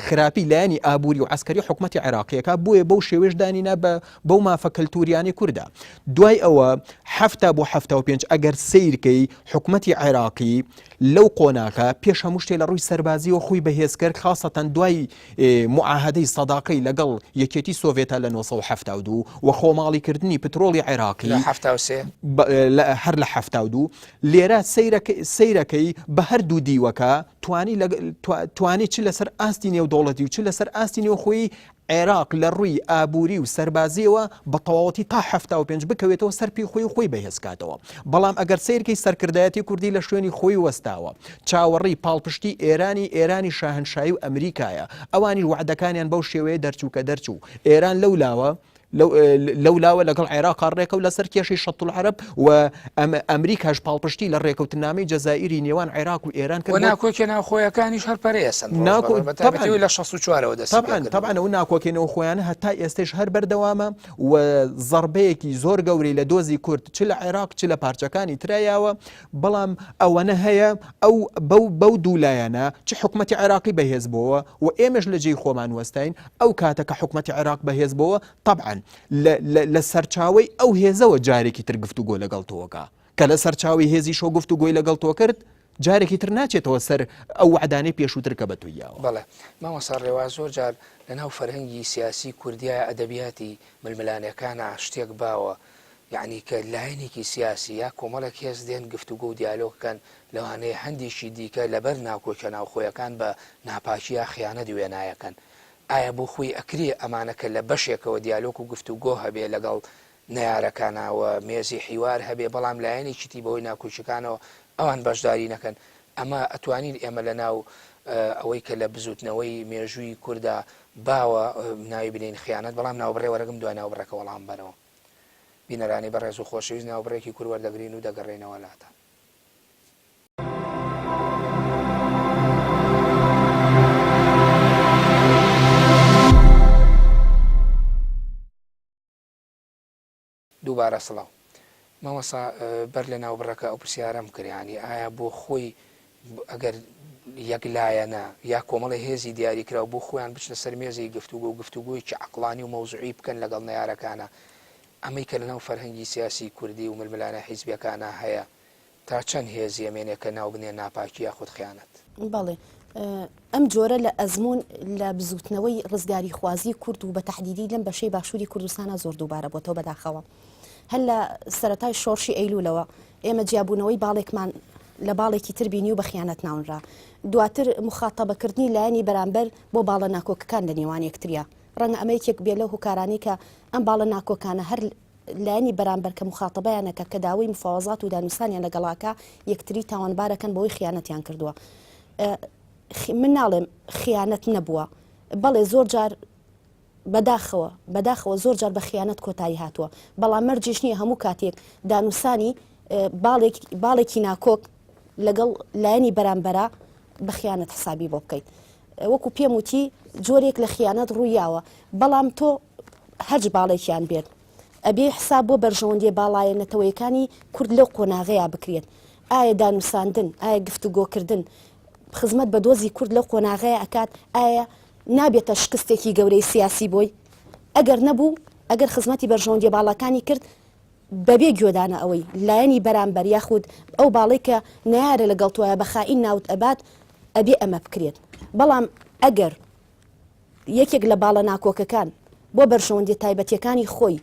خراپی لایەنی ئابووری و عەسکەری حکومەتی عێراقیەکە بۆیە بەو شێوەیەش دانی نا بە بەو مافە کەلتوریانەی کوردە دوای ئەوە 70 بۆ 75 ئەگەر سەیرکەی حکومەتی عێراقی لەو قۆناغە پێش هەموو شتێ لە ڕووی سەربازیەوە خۆی بەهێز کرد خاصەتەن دوای معاهدەی سەداقەی لەگەڵ یەکێتی سۆڤێتا لە 1972 و خۆماڵیکردنی پترۆڵی عێراقی لە 73 هەر لە 72 لێرە سەیرەکەی بە هەردوو دیوەکە توانی توانی چ لەسەر ئاستی نێودەوڵەتی و چ لەسەر ئاستی نێوخۆیی عێراق لە ڕووی ئابووری و سەربازیەوە بە تەواوەتی تا 75 بکەوێتەوە سەر پێی خۆی و خۆی بەهێز کاتەوە بەڵام ئەگەر سەیرکەی سەرکردایەتی کوردی لە شوێنی خۆی وەستاوە چاوەڕێی پاڵپشتی ئێرانی ئێرانی شاهنشایی و ئەمریکایە ئەوانیش وەعدەکانیان بەو شێوەیە دەرچوو کە دەرچوو ئێران لەو لاوە لەو لاوە لەگەڵ عێراقا ڕێکەوت لەسەر کێشەی شەتولعەرەب و ئەمریکاش پاڵپشتی لە ڕێکەوتنامەی جەزائیری نێوان عێراق و ئێران کرد. ناکۆکیە ناوخۆیەکانیش هەر پەرەی ئەسەند بەتایبەتی لە 64ەوە دەستی پێ کردبوو. تەبعەن ئەو ناکۆکیە ناوخۆیانە هەتا ئێستەیش هەر بەردەوامە و زەڕبەیەکی زۆر گەورەی لە دۆزی کورد چ لە عێراق چ لە پارچەکانی ترا یاوە، بەڵام ئەوەنە هەیە ئەو بەو بەو دوو لایەنە چ حکومەتی عێراقی بەهێز بۆوە و ئێمەش لە جێی خۆمان وەستاین ئەو کاتە کە حکومەتی عێراق بەهێز بۆوە تەبعەن لە لە لە سەرچاوەی ئەو هێزەوە جارێکی تر گفتوگۆ لەگەڵ تۆکا کە لە سەرچاوەی هێزیشەوە گفتوگۆی لەگەڵ تۆ کرد جارێکی تر ناچێتەوە سەر ئەو وەعدانەی پێشووتر کە بە تۆی یاوە. بەڵێ مامۆستا ڕێواز زۆر جار لەناو فەرهەنگی سیاسی کوردیا ئەدەبیاتی ململانێکانا شتێک باوە یەعنی کە لایەنێکی سیاسی یا کۆمەڵێک هێز دێن گفتوگۆ و دیالۆگ کەن، لەوانەیە هەندێکی دیکە لەبەر ناکۆکیە ناوخۆیەکان بە ناپاکی یا خیانەت وێنایەکەن. ئایا بۆ خۆی ئەکرێ ئەمانە کە لە بەشێکەوە دیالۆک و گفتوگۆ هەبێ لەگەڵ نەیارەکانا و مێزی حیوار هەبێ بەڵام لایەنێکی تی بەهۆی ناکۆکیەکانەوە ئەوان بەشداری نەکەن ئەمە ئەتوانین ئێمە لە ناو ئەوەی کە لە بزوتنەوەی مێژووی کوردا باوە ناوی بنێین خیانەت بەڵام ناوبڕێ وەرەگم دوای ناوبڕەکە وەڵام بەرەوە. بینەرانی بەڕێز و خۆشەویست ناوبڕێکی کورت وەردەگرین و دەگەڕێینەوە لاتان. دووبارە سڵاو. مامۆستا بەر لە ناوبڕەکە ئەو پرسیارەم کرد یانی ئایا بۆ خۆی ئەگەر یەک لایەنە یا کۆمەڵی هێزی دیاریکراو بۆ خۆیان بچنە سەر مێزی گفتوگۆ و گفتوگۆیەکی عەقڵانی و مەوزوعی بکەن لەگەڵ نەیارەکانە ئەمەی کە لەناو فەرهەنگی سیاسی کوردی و ململانێ حیزبیەکانا هەیە تا چەند هێزی ئەمێنێ کە ناو بنێن ناپاکی یاخود خیانەت؟ بەڵێ ئەم جۆرە لە ئەزموون لە بزووتنەوەی ڕزگاریخوازی کورد و بە تەحدیدی لەم بەشەی باشووری کوردستانا زۆر دووبارە بۆتەوە بەداخەوە هەر لە سەرەتای شۆڕشی ئەیلوولەوە ئێمە جیابوونەوەی باڵێکمان لە باڵێکی تر بینی و بە خیانەت ناونرا دواتر مخاتەبەکردنی لایەنی بەرامبەر بۆ باڵە ناکۆکەکان لە نێوان یەکتریا ڕەنگە ئەمە یەکێک بێ لەو هۆکارانەی کە ئەم باڵە ناکۆکانە هەر لایەنی بەرامبەر کە موخاتەبەیان ئەکا کە داوەی مفاوەزات و دانوسانیان لەگەڵا ئەکا یەکتری تاوانبار ئەکەن بەوەی خیانەتیان کردووە. من ناڵێم خیانەت نەبووە بەڵێ زۆر جار بەداخەوە بەداخەوە زۆر جار بە خیانەت کۆتایی هاتووە بەڵام مەرجیش نییە هەموو کاتێک دانوسانی باڵێک باڵێکی ناکۆک لەگەڵ لایەنی بەرامبەرا بە خیانەت حسابی بۆ بکەیت وەکو پێم وتی جۆرێک لە خیانەت ڕوویاوە بەڵام تۆ هەرچ باڵێکیان بێت ئەبێ حساب بۆ بەرژەوەندیە باڵایە نەتەوەیەکانی کورد لەو قۆناغەیا بکرێت ئایا دانوساندن ئایا گفتوگۆکردن خزمەت بە دۆزی کورد لەو قۆناغەیە ئەکات ئایا نابێتە شکستێکی گەورەی سیاسی بۆی ئەگەر نەبوو ئەگەر خزمەتی بەرژەوەندیە باڵاکانی کرد بەبێ گوێدانە ئەوەی لایەنی بەرامبەر یاخود ئەو باڵەی کە نەیارە لەگەڵ تۆیە بە خائین ناوت ئەبات ئەبێ ئەمە بکرێت بەڵام ئەگەر یەکێک لە باڵە ناکۆکەکان بۆ بەرژەوەندیە تایبەتیەکانی خۆی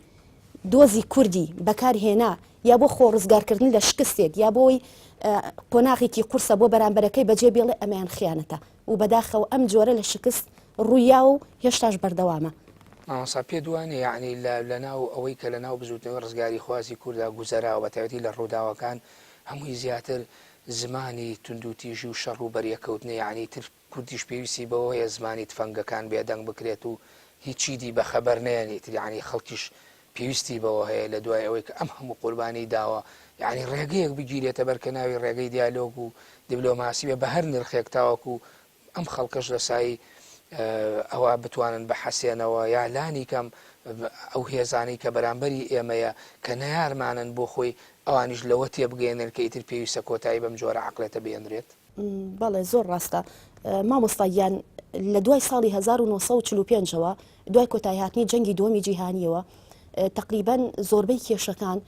دۆزی کوردی بەکار هێنا یا بۆ خۆ ڕزگارکردن لە شکستێک یا بۆی قۆناغێکی قورسە بۆ بەرامبەرەکەی بەجێ بێڵێ ئەمەیان خیانەتە و بەداخەوە ئەم جۆرە لە شکست ڕوویاوە و هێشتاش بەردەوامە. مامۆستا پێت وانیە یەعنی لە لەناو ئەوەی کە لەناو بزوتنەوەی ڕزگاریخوازی کوردا گوزەراوە بەتایبەتی لە ڕووداوەکان هەمووی زیاتر زمانی توندوتیژی و شەڕ و بەریەکەوتنە یەعنی تر کوردیش پێویستی بەوە هەیە زمانی تفەنگەکان بێدەنگ بکرێت و هیچی دی بەخەبەر نەیەن ئیتر یەعنی خەڵکیش پێویستی بەوە هەیە لە دوای ئەوەی کە ئەم هەموو قوربانی داوە یەعنی ڕێگەیەک بگیرێتە بەر کە ناوی ڕێگەی دیالۆگ و دیبلۆماسی بێ بە هەر نرخێک تاوەکو ئەم خەڵکەش لە سای ئەوە بتوانن بحەسێنەوە یا لانی کەم ئەو هێزانەی کە بەرامبەری ئێمەیە کە نەیارمانن بۆ خۆی ئەوانیش لەوە تێبگەیەنن کە ئیتر پێویستە کۆتایی بەم جۆرە عەقڵێتە بێنرێت. بەڵێ زۆر ڕاستە مامۆستا گیان لە دوای ساڵی 1945 ەوە دوای کۆتایهاتنی جەنگی دووەمی جیهانیەوە تقریبا زۆربەی کێشەکان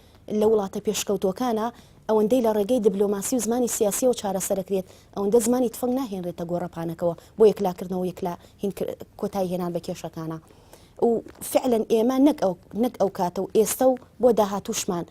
لە وڵاتە پێشکەوتوەکانە ئەوەندەی لە ڕێگەی دبلۆماسی و زمانی سیاسیەوە چارەسەرەکرێت ئەوەندە زمانی تفەنگ ناهێنرێتە گۆڕەپانەکەوە بۆ یەکلاکردنەوە یەکلا کۆتایی هێنان بە کێشەکانە و فعلا ئێمە نەک ئەو نەک ئەو کاتە و ئێستا و بۆ داهاتوشمان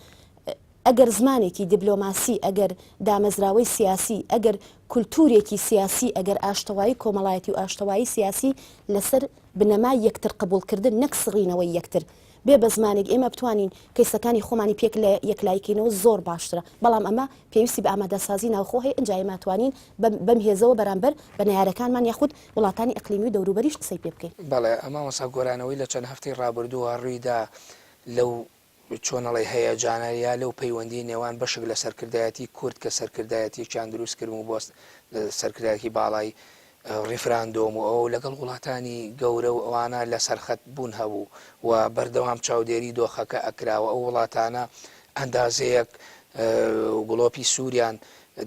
ئەگەر زمانێکی دیبلۆماسی، ئەگەر دامەزراوەی سیاسی، ئەگەر کولتوورێکی سیاسی، ئەگەر ئاشتەوایی کۆمەڵایەتی و ئاشتەوایی سیاسی لەسەر بنەمای یەکتر قبوڵکردن نەک سڕینەوەی یەکتر بێ بە زمانێک ئێمە بتوانین کەیسەکانی خۆمانی پێک لە یەکلایی کەینەوە زۆر باشترە بەڵام ئەمە پێویستی بە ئامادەسازی ناوخۆ هەیە ئینجا ئێمە توانین بەم هێزەوە بەرامبەر بە نەیارەکانمان یاخود وڵاتانی ئیقلیمی و دەوروبەریش قسەی پێ بکەین. بەڵێ مامۆستا گۆرانەوەی لە چەند هەفتەی ڕابردووە ڕوویدا لەو چۆن ئەڵێی هەیەجانە یا لەو پەیوەندی نێوان بەشێک لە سەرکردایەتی کورد کە سەرکردایەتیەکیان دروست کردم و بۆ سەرکردایەتی باڵای ڕیفراندۆم و ئەوە لەگەڵ وڵاتانی گەورە و ئەوانە لە سەرخەت بوون هەبوو و بەردەوام چاودێری دۆخەکە ئەکرا و ئەو وڵاتانە ئەندازەیەک گڵۆپی سووریان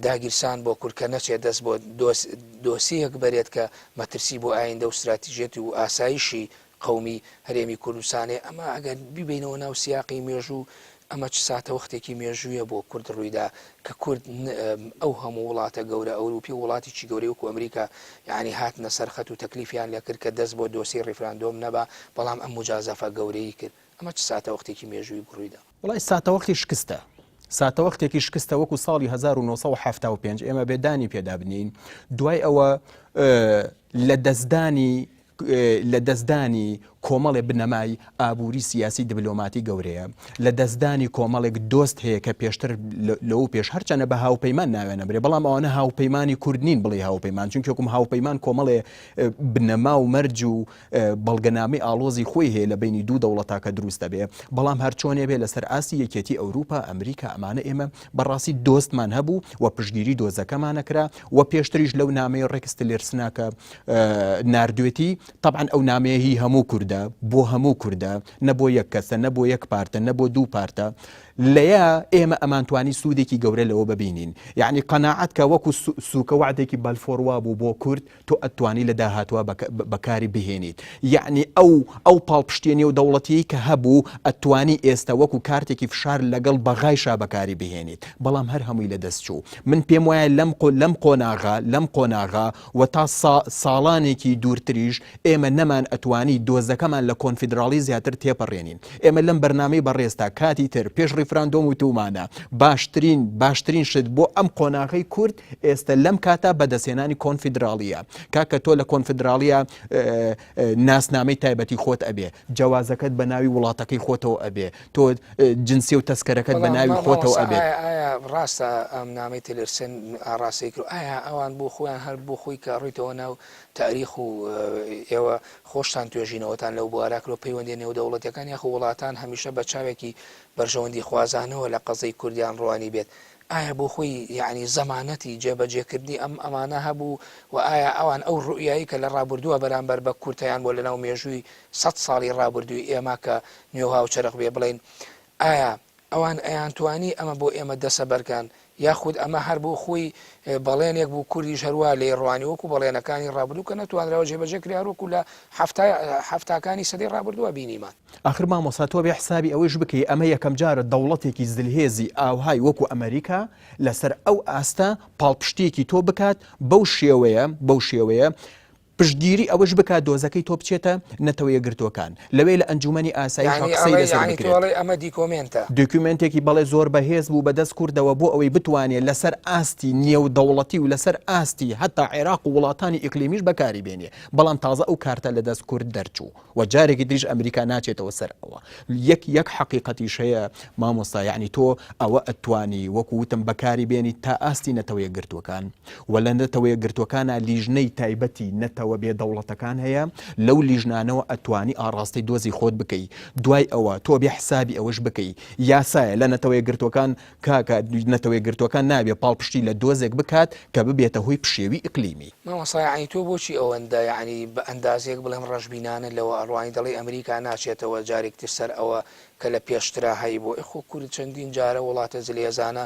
داگیرسان بۆ کورد کە نەچێت دەست بۆ دۆسیەک بەرێت کە مەترسی بۆ ئایندە و ستراتیژیەت و ئاسایشی قەومی هەرێمی کوردستانێ، ئەمە ئەگەر بیبەینەوە ناو سیاقی مێژوو، ئەمە چ ساتەوەختێکی مێژوویە بۆ کورد ڕوویدا کە کورد ئەو هەموو وڵاتە گەورە ئەوروپی و وڵاتێکی گەورەی وەکو ئەمریکا یانی هاتنە سەر خەت و تەکلیفیان لێکرد کە دەست بۆ دۆسیەی ڕیفراندۆم نەبا، بەڵام ئەم موجازەفە گەورەی کرد. ئەمە چ ساتەوەختێکی مێژووی بوو ڕوویدا؟ وەڵای ساتەوەختی شکستە. ساتەوەختێکی شکستە وەکو ساڵی 1975 ئێمە بێ دانی پێدا بنێین دوای ئەوە لە دەستدانی لە دەستدانی کۆمەڵێ بنەمای ئابووری سیاسی دبلۆماتی گەورەیە، لە دەستدانی کۆمەڵێک دۆست هەیە کە پێشتر لەوە پێش هەرچەنە بە هاوپەیمان ناویان نەبرێ بەڵام ئەوانە هاوپەیمانی کورد نین بڵێ هاوپەیمان چونکێکم هاوپەیمان کۆمەڵێ بنەما و مەرج و بەڵگەنامەی ئاڵۆزی خۆی هەیە لە بینی دوو دەوڵەتا کە دروست دەبێ بەڵام هەرچۆنێ بێ لەسەر ئاستی یەکێتی ئەوروپا ئەمریکا ئەمانە ئێمە بەڕاستی دۆستمان هەبوو و پشتگیری دۆزەکەمانەکرا و پێشتریش لەو نامەی ڕێکس تیلێرسنا کە ناردوێتی تەبعەن ئەو نامەیە هی هەموو کوردە. کوردە، بۆ هەموو کوردە، نە بۆ یەک کەسە، نە بۆ یەک پارتە، نە بۆ دوو پارتە، لەیە ئێمە ئەمانتوانی سوودێکی گەورە لەوە ببینین. یەعنی قەناعەت کە وەکو سووکە وەعدێکی بەلفۆر وابوو بۆ کورد، تۆ ئەتوانی لە داهاتووا بەکاری بهێنیت. یەعنی ئەو ئەو پاڵپشتییە نێودەوڵەتییەی کە هەبوو ئەتوانی ئێستا وەکو کارتێکی فشار لەگەڵ بەغایشا بەکاری بهێنیت. بەڵام هەر هەمووی لەدەست چوو. من پێم وایە لەم لەم قۆناغە لەم قۆناغە و تا ساڵانێکی دوورتریش ئێمە نەمان ئەتوانی دۆزەکەمان لە کۆنفیدراڵی زیاتر تێپەڕێنین. ئێمە لەم بەرنامەی بەڕێزتا کاتی تر پێش ڕیفراندۆم وتوومانە باشترین باشترین شت بۆ ئەم قۆناغەی کورد ئێستە لەم کاتە بەدەستهێنانی کۆنفیدراڵییە. کاکە تۆ لە کۆنفیدراڵییە ناسنامەی تایبەتی خۆت ئەبێ، جەوازەکەت بە ناوی وڵاتەکەی خۆتەوە ئەبێ، تۆ جنسیە و تەسکەرەکەت بە بەڵام ناوی خۆتەوە مامۆستا ئەبێت. ئایا ئایا ڕاستە ئەم نامەی تیلرسن ئاڕاستەی کرد ئایا ئەوان بۆ خۆیان هەر بۆ خۆی کە ڕۆیتەوە ناو تاریخ و ئێوە خۆشتان توێژینەوەتان لەو بوارە کرد و پەیوەندیە نێودەوڵەتیەکان یاخۆ وڵاتان هەمیشە بە چاوێکی بەرژەوەندی خوازانەوە لە قەزەی کوردیان ڕوانی بێت ئایا بۆ خۆی یەعنی زەمانەتی جێبەجێکردنی ئەم ئەمانە هەبوو و ئایا ئەوان ئەو ڕوئیایەی کە لە ڕابردووە بەرامبەر بە کورد هەیان بووە لەناو مێژووی سەت ساڵی ڕابردووی ئێمە کە نوێ و هاوچەرخ بێ بڵێین ئایا ئەوان ئەیانتوانی ئەمە بۆ ئێمە دەسەبەرکەن یاخود ئەمە هەر بۆ خۆی بەڵێنێک بوو کوردیش هەروا لێی ڕوانی وەکو بەڵێنەکانی ڕابردوو کە نەتوانراوە جێبەجێ کرێ هەروەکو لە حەفتا حەفتاکانی سەدەی ڕابردووە بینیمان. ئاخر مامۆستا تۆ بێ حسابی ئەوەیش بکەی ئەمە یەکەم جارە دەوڵەتێکی زلهێزی ئاوهای وەکو ئەمەریکا لەسەر ئەو ئاستە پاڵپشتیەکی تۆ بکات بەو شێوەیە بەو شێوەیە پشتگیری ئەوەش بکات دۆزەکەی تۆ بچێتە نەتەوە یەکگرتووەکان لەوێ لە ئەنجومەنی ئاسایش یعنی قسەی ئەڵێ لەسەر یعنی تۆ بکرێت. ئەڵێی ئەمە دیکۆمێنتە. دیکومێنتێکی بەڵێ زۆر بەهێز بوو بەدەست کوردەوە بۆ ئەوەی بتوانێت لەسەر ئاستی نێودەوڵەتی و لەسەر ئاستی هەتا عێراق و وڵاتانی ئیقلیمیش بەکاری بێنێ بەڵام تازە ئەو کارتە لەدەست کورد دەرچوو و جارێکی تریش ئەمریکا ناچێتەوە سەر ئەوە. یەک یەک حەقیقەتیش هەیە مامۆستا یەعنی تۆ ئەوە ئەتوانی وەکو وتم بەکاری بێنی تا ئاستی نەتەوە یەکگرتووەکان و لە نەتەوە یەکگرتووەکانا لیژنەی تایبەتی نەتەوە بێ دەوڵەتەکان هەیە لەو لیژنانەوە ئەتوانی ئاڕاستەی دۆزی خۆت بکەی دوای ئەوە تۆ بێ حسابی ئەوەش بکەی یاسایە لە نەتەوە یەکگرتووەکان کاکە نەتەوە یەکگرتووەکان نابێ پاڵپشتی لە دۆزێک بکات کە ببێتە هۆی پشێوی ئیقلیمی. مامۆستا یەعنی تۆ بۆچی ئەوەندە یەعنی بە ئەندازەیەک بڵێم ڕەشبینانە لەوە ئەڕوانی دەڵێی ئەمریکا ناچێتەوە جارێکی تر سەر ئەوە کە لە پێشترا هەیبوو ئێ خۆ کورد چەندین جارە وڵاتە زلهێزانە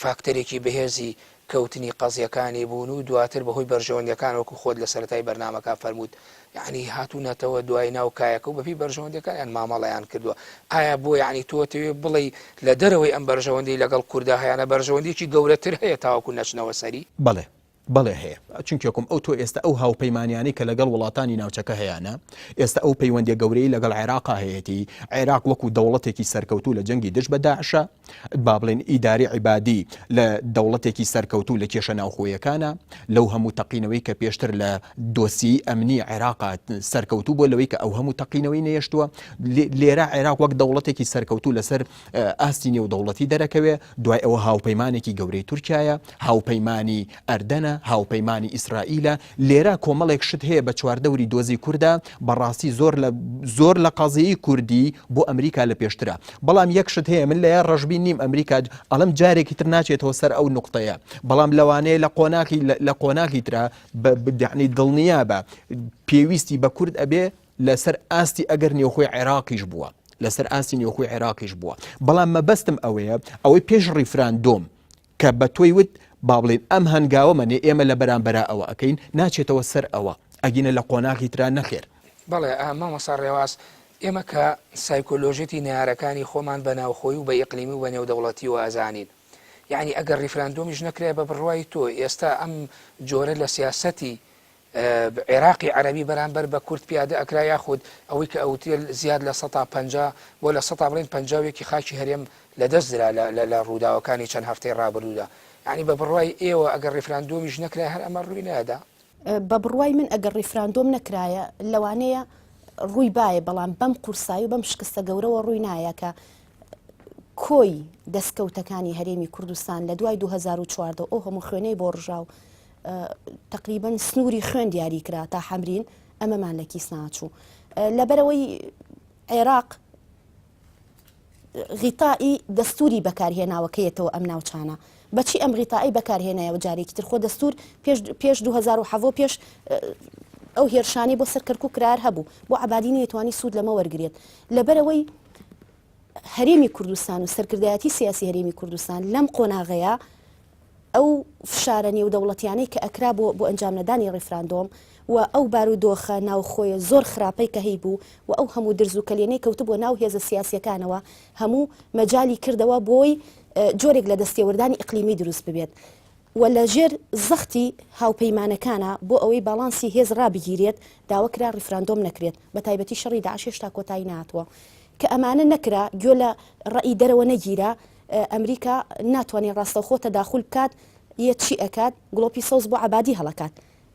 فاکتەرێکی بەهێزی کەوتنی قەزیەکانی بوون و دواتر بەهۆی بەرژەوەندیەکان وەکو خۆت لە سەرەتای بەرنامەکە فەرمووت یەعنی هاتوونەتەوە دوای ناو کایەکە و بەپێی بەرژەوەندیەکانیان مامەڵەیان کردووە ئایا بۆ یەعنی تۆ ئەتەوێ بڵێی لە دەرەوەی ئەم بەرژەوەندی لەگەڵ کوردا هەیانە بەرژەوەندیەکی گەورەتر هەیە تاوەکو نەچنەوە سەری؟ بەڵێ بەڵێ هەیە چونکێکم ئەو تۆ ئێستا ئەو هاوپەیمانیانەی کە لەگەڵ وڵاتانی ناوچەکە هەیانە ئێستا ئەو پەیوەندیە گەورەی لەگەڵ عێراقا هەیەتی عێراق وەکو دەوڵەتێکی سەرکەوتوو لە جەنگی دژ بە داعشە با بڵێین ئیداری عیبادی لە دەوڵەتێکی سەرکەوتوو لە کێشە ناوخۆیەکانە، لەو هەموو تەقینەوەی کە پێشتر لە دۆسیەی ئەمنی عێراقا سەرکەوتوو بووە لەوەی کە ئەو هەموو تەقینەوەی نەیەشتووە، لێرە عێراق وەک دەوڵەتێکی سەرکەوتوو لەسەر ئاستی نێودەوڵەتی دەرەکەوێ، دوای ئەوە هاوپەیمانێکی گەورەی تورکیایە، هاوپەیمانی ئەردەنە، هاوپەیمانی ئیسرائیلە، لێرە کۆمەڵێک شت هەیە بە چواردەوری دۆزی کوردا، بەڕاستی زۆر لە زۆر لە قەزیەی کوردی بۆ ئەمریکا لە پێشترە. بەڵام یەک شت هەیە من لەیە ڕەشبین نیم ئەمریکا ئەڵێم جارێکی تر ناچێتەوە سەر ئەو نوقتەیە، بەڵام لەوانەیە لە قۆناغی لە قۆناغی ترا یەعنی دڵنیا بە پێویستی بە کورد ئەبێ لەسەر ئاستی ئەگەر نێوخۆی عێراقیش بووە لەسەر ئاستی نێوخۆی عێراقیش بووە بەڵام مەبەستم ئەوەیە ئەوەی پێش ڕیفراندۆم کە بە تۆی وت با بڵێین ئەم هەنگاوە مەنێ ئێمە لە بەرامبەرا ئەوە ئەکەین ناچێتەوە سەر ئەوە ئەگینە لە قۆناغی ترا نەخێر. بەڵێ مامۆستا ڕێواس ئێمە کە سایکۆلۆژیەتی نەیارەکانی خۆمان بە ناوخۆیی و بە ئیقلیمی و بە نێودەوڵەتیوە ئەزانین یەعنی ئەگەر ڕیفراندۆمیش نەکرایە بە بڕوای تۆ ئێستا ئەم جۆرە لە سیاسەتی عێراقی عەرەبی بەرامبەر بە کورد پیادە ئەکرا یاخود ئەوەی کە ئەوترێ زیاد لە سەتا 50 بۆ لە سەتا بڵێن 51 خاکی هەرێم لە دەست درا لە ڕووداوەکانی چەند هەفتەی ڕابردوودا یعنی بە بڕوای ئێوە ئەگەر ڕیفراندۆمیش نەکرای هەر ئەمە ڕووی نەدا؟ بە بڕوای من ئەگەر ڕیفراندۆم نەکرایە لەوانەیە ڕووی بایە بەڵام بەم قورسایی و بەم شکستە گەورەوە ڕووی نایە کە کۆی دەستکەوتەکانی هەرێمی کوردستان لە دوای 2014 ئەو هەموو خوێنەی بۆ ڕژا و تەقریبەن سنووری خوێن دیاری کرا تا حەمرین ئەمەمان لە کیس ناچوو لەبەرەوەی عێراق غیتائی دەستوری بەکارهێناوەکەیەتەوە ئەم ناوچانە بەچی ئەم غیتائی بەکارهێنایەوە جارێکی تر خۆ دەستور پێش پێش 2007 پێش. ئەو هێرشانەی بۆ سەر کەرکوک کرار هەبوو بۆ عەبادی نەیتوانی سوود لەمە وەرگێت لەبەرەوەی هەرێمی کوردستان و سەرکردایەتی سیاسی هەرێمی کوردستان لەم قۆناغەیە ئەو فشارە نێودەوڵەتیانەی کە ئەکرا بۆ بۆ ئەنجامنەدانی ڕیفراندۆم و ئەو بارودۆخە ناوخۆیە زۆر خراپەی کە هەیبوو و ئەو هەموو درز و کەلێنەی کەوتبووە ناو هێزە سیاسیەکانەوە هەموو مەجالی کردەوە بۆی جۆرێک لە دەستێوەردانی ئیقلیمی دروست ببێت و لە ژێر زەختی هاوپەیمانەکانا بۆ ئەوەی باڵانسی هێز ڕابگیرێت داوا کرا ڕیفراندۆم نەکرێت بە تایبەتی شەڕی داعش هێشتا کۆتایی نەهاتووە کە ئەمانە نەکرا گوێ لە ڕەئی دەرەوە نەگیرا ئەمریکا ناتوانێت ڕاستەوخۆ تەداخول بکات یە چی ئەکات گڵۆپی سەوز بۆ عەبادی هەڵەکات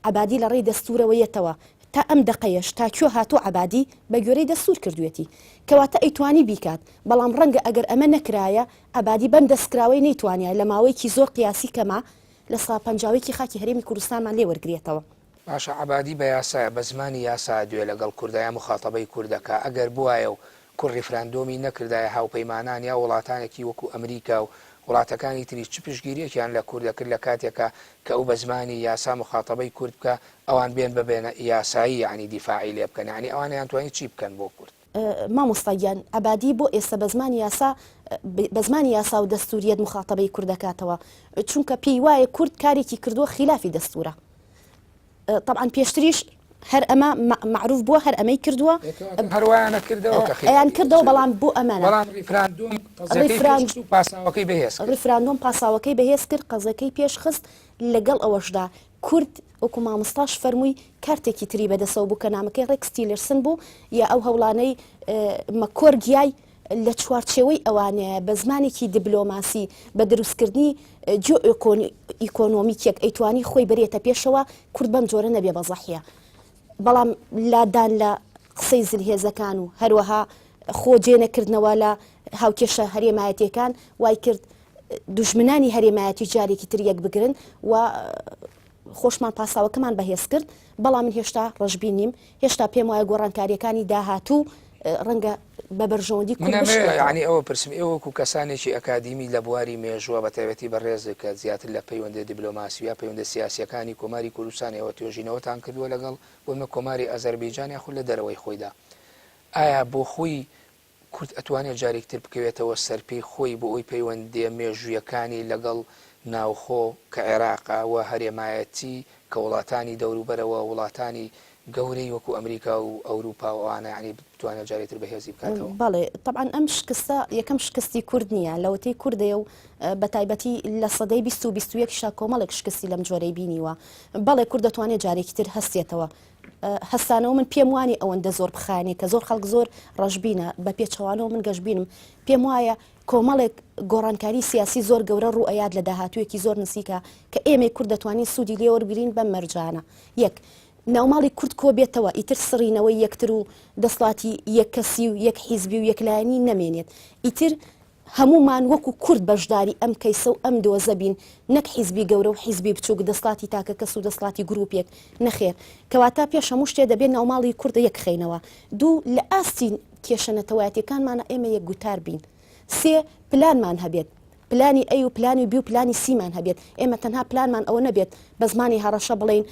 عەبادی لە ڕێی دەستوورەوە یەتەوە تا ئەم دەقەیەش تا کوێ هاتوو عەبادی بە گوێرەی دەستوور کردوێتی کەواتە ئەیتوانی بیکات بەڵام ڕەنگە ئەگەر ئەمە نەکرایە عەبادی بەم دەستکراوەی نەیتوانیایە لە ماوەیەکی زۆر قیاسی کەما لە سا پەنجاویەکی خاکی هەرێمی کوردستانمان لێ وەرگرێتەوە. باشە عەبادی بە یاسایە بە زمانی یاسا ئەدوێ لەگەڵ کوردا یا موخاتەبەی کورد ئەکا ئەگەر بوایە و کورد ڕیفراندۆمی نەکردایە هاوپەیمانان یا وڵاتانێکی وەکو ئەمریکا و وڵاتەکانی تریش چ پشتگیریەکیان لە کورد ئەکرد لە کاتێکا کە ئەو بە زمانی یاسا موخاتەبەی کورد بکا ئەوان بێن ببێنە یاسایی یەعنی دیفاعی لێ بکەن یەعنی ئەوان ئەیانتوانی چی بکەن بۆ کورد؟ مامۆستا گیان عەبادی بۆ ئێستا بە زمانی یاسا بە زمانی یاسا و دەستوریەت مخاتەبەی کورد دەکاتەوە چونکە پێی وایە کورد کارێکی کردووە خلافی دەستورە طبعا پێشتریش هەر ئەمە معروف بووە هەر ئەمەی کردووە هەروایانە کردەوە ئەیان کردەوە بەڵام بۆ ئەمانە بەڵام ڕیفراندۆم ڕیفراندۆم پاساوەکەی بەهێز ڕیفراندۆم پاساوەکەی بەهێز کرد قەزەکەی پێشخست لەگەڵ ئەوەشدا کورد وەکو مامۆستاش فەرمووی کارتێکی تری بەدەسەوە بوو کە نامەکەی ڕێکس تیلرسن بوو یا ئەو هەوڵانەی مەکۆرگیای لە چوارچێوەی ئەوانەیە بە زمانێکی دیبلۆماسی بە دروستکردنی جیۆ ئیکۆنۆمیکێک ئەیتوانی خۆی بەرێتە پێشەوە کورد بەم جۆرە نەبێ بە زەحیە بەڵام لادان لە قسەی زلهێزەکان و هەروەها خۆ جێ نەکردنەوە لە هاوکێشە هەرێمایەتیەکان وای کرد دوژمنانی هەرێمایەتی جارێکی تر یەک بگرن و خۆشمان پاساوەکەمان بەهێز کرد، بەڵام من هێشتا ڕەشبین نیم، هێشتا پێم وایە گۆڕانکارییەکانی داهاتوو ڕەنگە بە بەرژەوەندی کورد من ئەمەوێ بشکێتەوە. یانی ئەوە پرسم ئێوە وەکوو کەسانێکی ئەکادیمی لە بواری مێژووە بە تایبەتی بەڕێزت کە زیاتر لە پەیوەندە دیبلۆماسی و یا پەیوەندە سیاسییەکانی کۆماری کوردستان ئێوە توێژینەوەتان کردووە لەگەڵ بۆ نموونە کۆماری ئازەربەیجان یاخود لە دەرەوەی خۆیدا ئایا بۆ خۆی کورد ئەتوانێ جارێک تر بکەوێتەوە سەر پێی خۆی بۆ ئەوەی پەیوەندیە مێژوویەکانی لەگەڵ ناوخۆ کە عێراقە و هەرێمایەتی کە وڵاتانی دەوروبەرە و وڵاتانی گەورەی وەکو ئەمریکا و ئەوروپا و ئەوانە یانی بتوانێ جارێ تر بەهێزی بکاتەوە؟ بەڵێ تەبعەن ئەم شکستە یەکەم شکستی کورد نییە لەوەتەی کوردەیە و بەتایبەتی لە سەدەی 20 و 21 شا کۆمەڵێک شکستی لەم جۆرەی بینیوە بەڵێ کورد دەتوانێت جارێکی تر هەستێتەوە هەستانەوە من پێم وانی ئەوەندە زۆر بخایەنێ کە زۆر خەڵک زۆر ڕەشبینە بە پێچەوانەوە من گەشبینم پێم وایە کۆمەڵێک گۆڕانکاری سیاسی زۆر گەورە ڕوو ئەیات لە داهاتوویەکی زۆر نزیکە کە ئێمەی کورد دەتوانین سوودی لێ وەربگرین بەم مەرجانە یەک ناوماڵی کورد کۆ بێتەوە ئیتر سڕینەوەی یەکتر و دەسڵاتی یەک کەسی و یەک حیزبی و یەک لایەنی نەمێنێت ئیتر هەموومان وەکو کورد بەشداری ئەم کەیسە و ئەم دۆزە بین نەک حیزبی گەورە و حیزبی بچوک دەسڵاتی تاکە کەس و دەسڵاتی گروپێک نەخێر کەواتە پێش هەموو شتێ دەبێ ناوماڵی کورد یەک خەینەوە دوو لە ئاستی کێشە نەتەوایەتیەکانمانا ئێمە یەک گوتار بین سێ پلانمان هەبێت پلانی ئەی و پلانی بی و پلانی سیمان هەبێت ئێمە تەنها پلانمان ئەوە نەبێت بە زمانی هەڕەشە بڵێین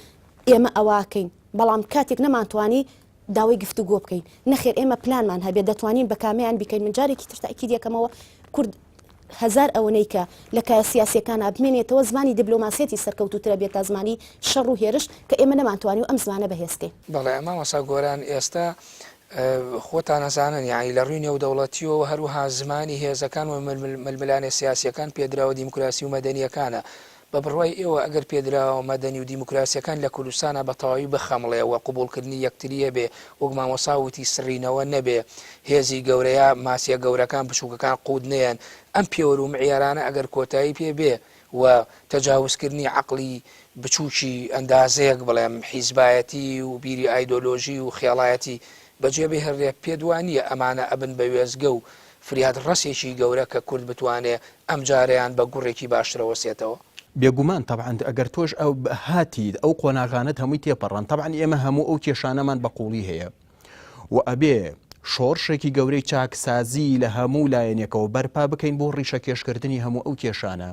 ئێمە ئەوەکەین بەڵام کاتێک نەمانتوانی داوای گفتوگۆ بکەین نەخێر ئێمە پلانمان هەبێت دەتوانین بە کامیان بیکەین من جارێکی تر تاکید یەکەمەوە کورد هەزار ئەوەنەی کە لە کایە سیاسیەکانا بمێنێتەوە زمانی دیبلۆماسیەتی سەرکەوتووترە بێت تا زمانی شەڕ و هێرش کە ئێمە نەمانتوانی و ئەم زمانە بەهێز کەین. بەڵێ مامۆستا گۆران ئێستا خۆتان ئەزانن یانی لە ڕووی نێودەوڵەتیەوە هەروەها زمانی هێزەکان و ململانێ سیاسیەکان پێدراوە دیموکراسی و مەدەنیەکانە بە بڕوای ئێوە ئەگەر پێدراوە مەدەنی و دیموکراسیەکان لە کوردستانا بە تەواوی بخەمڵێ و قبوڵکردنی یەکتری هەبێ وەک مامۆسا وتی سڕینەوە نەبێ هێزی گەورەیا ماسیە گەورەکان بچوکەکان قوت نەیەن ئەم پێوەر و معیارانە ئەگەر کۆتایی پێ بێ و تەجاوزکردنی عەقڵی بچوکی ئەندازەیەک بڵێم حیزبایەتی و بیری ئایدۆلۆژی و خێڵایەتی بەجێ بهێڵرێ پێت وا نیە ئەمانە ئەبن بە وێستگە و فریاد ڕەسێکی گەورە کە کورد بتوانێ ئەمجارەیان بە گوڕێکی باشترەوە سێتەوە؟ بێگومان تەبعەن ئەگەر تۆش ئەو هاتیت ئەو قۆناغانەت هەمووی تێپەڕاند تەبعەن ئێمە هەموو ئەو کێشانەمان بە قوڵی هەیە و ئەبێ شۆڕشێکی گەورەی چاکسازی لە هەموو لایەنێکەوە بەرپا بکەین بۆ ڕیشەکێشکردنی هەموو ئەو کێشانە.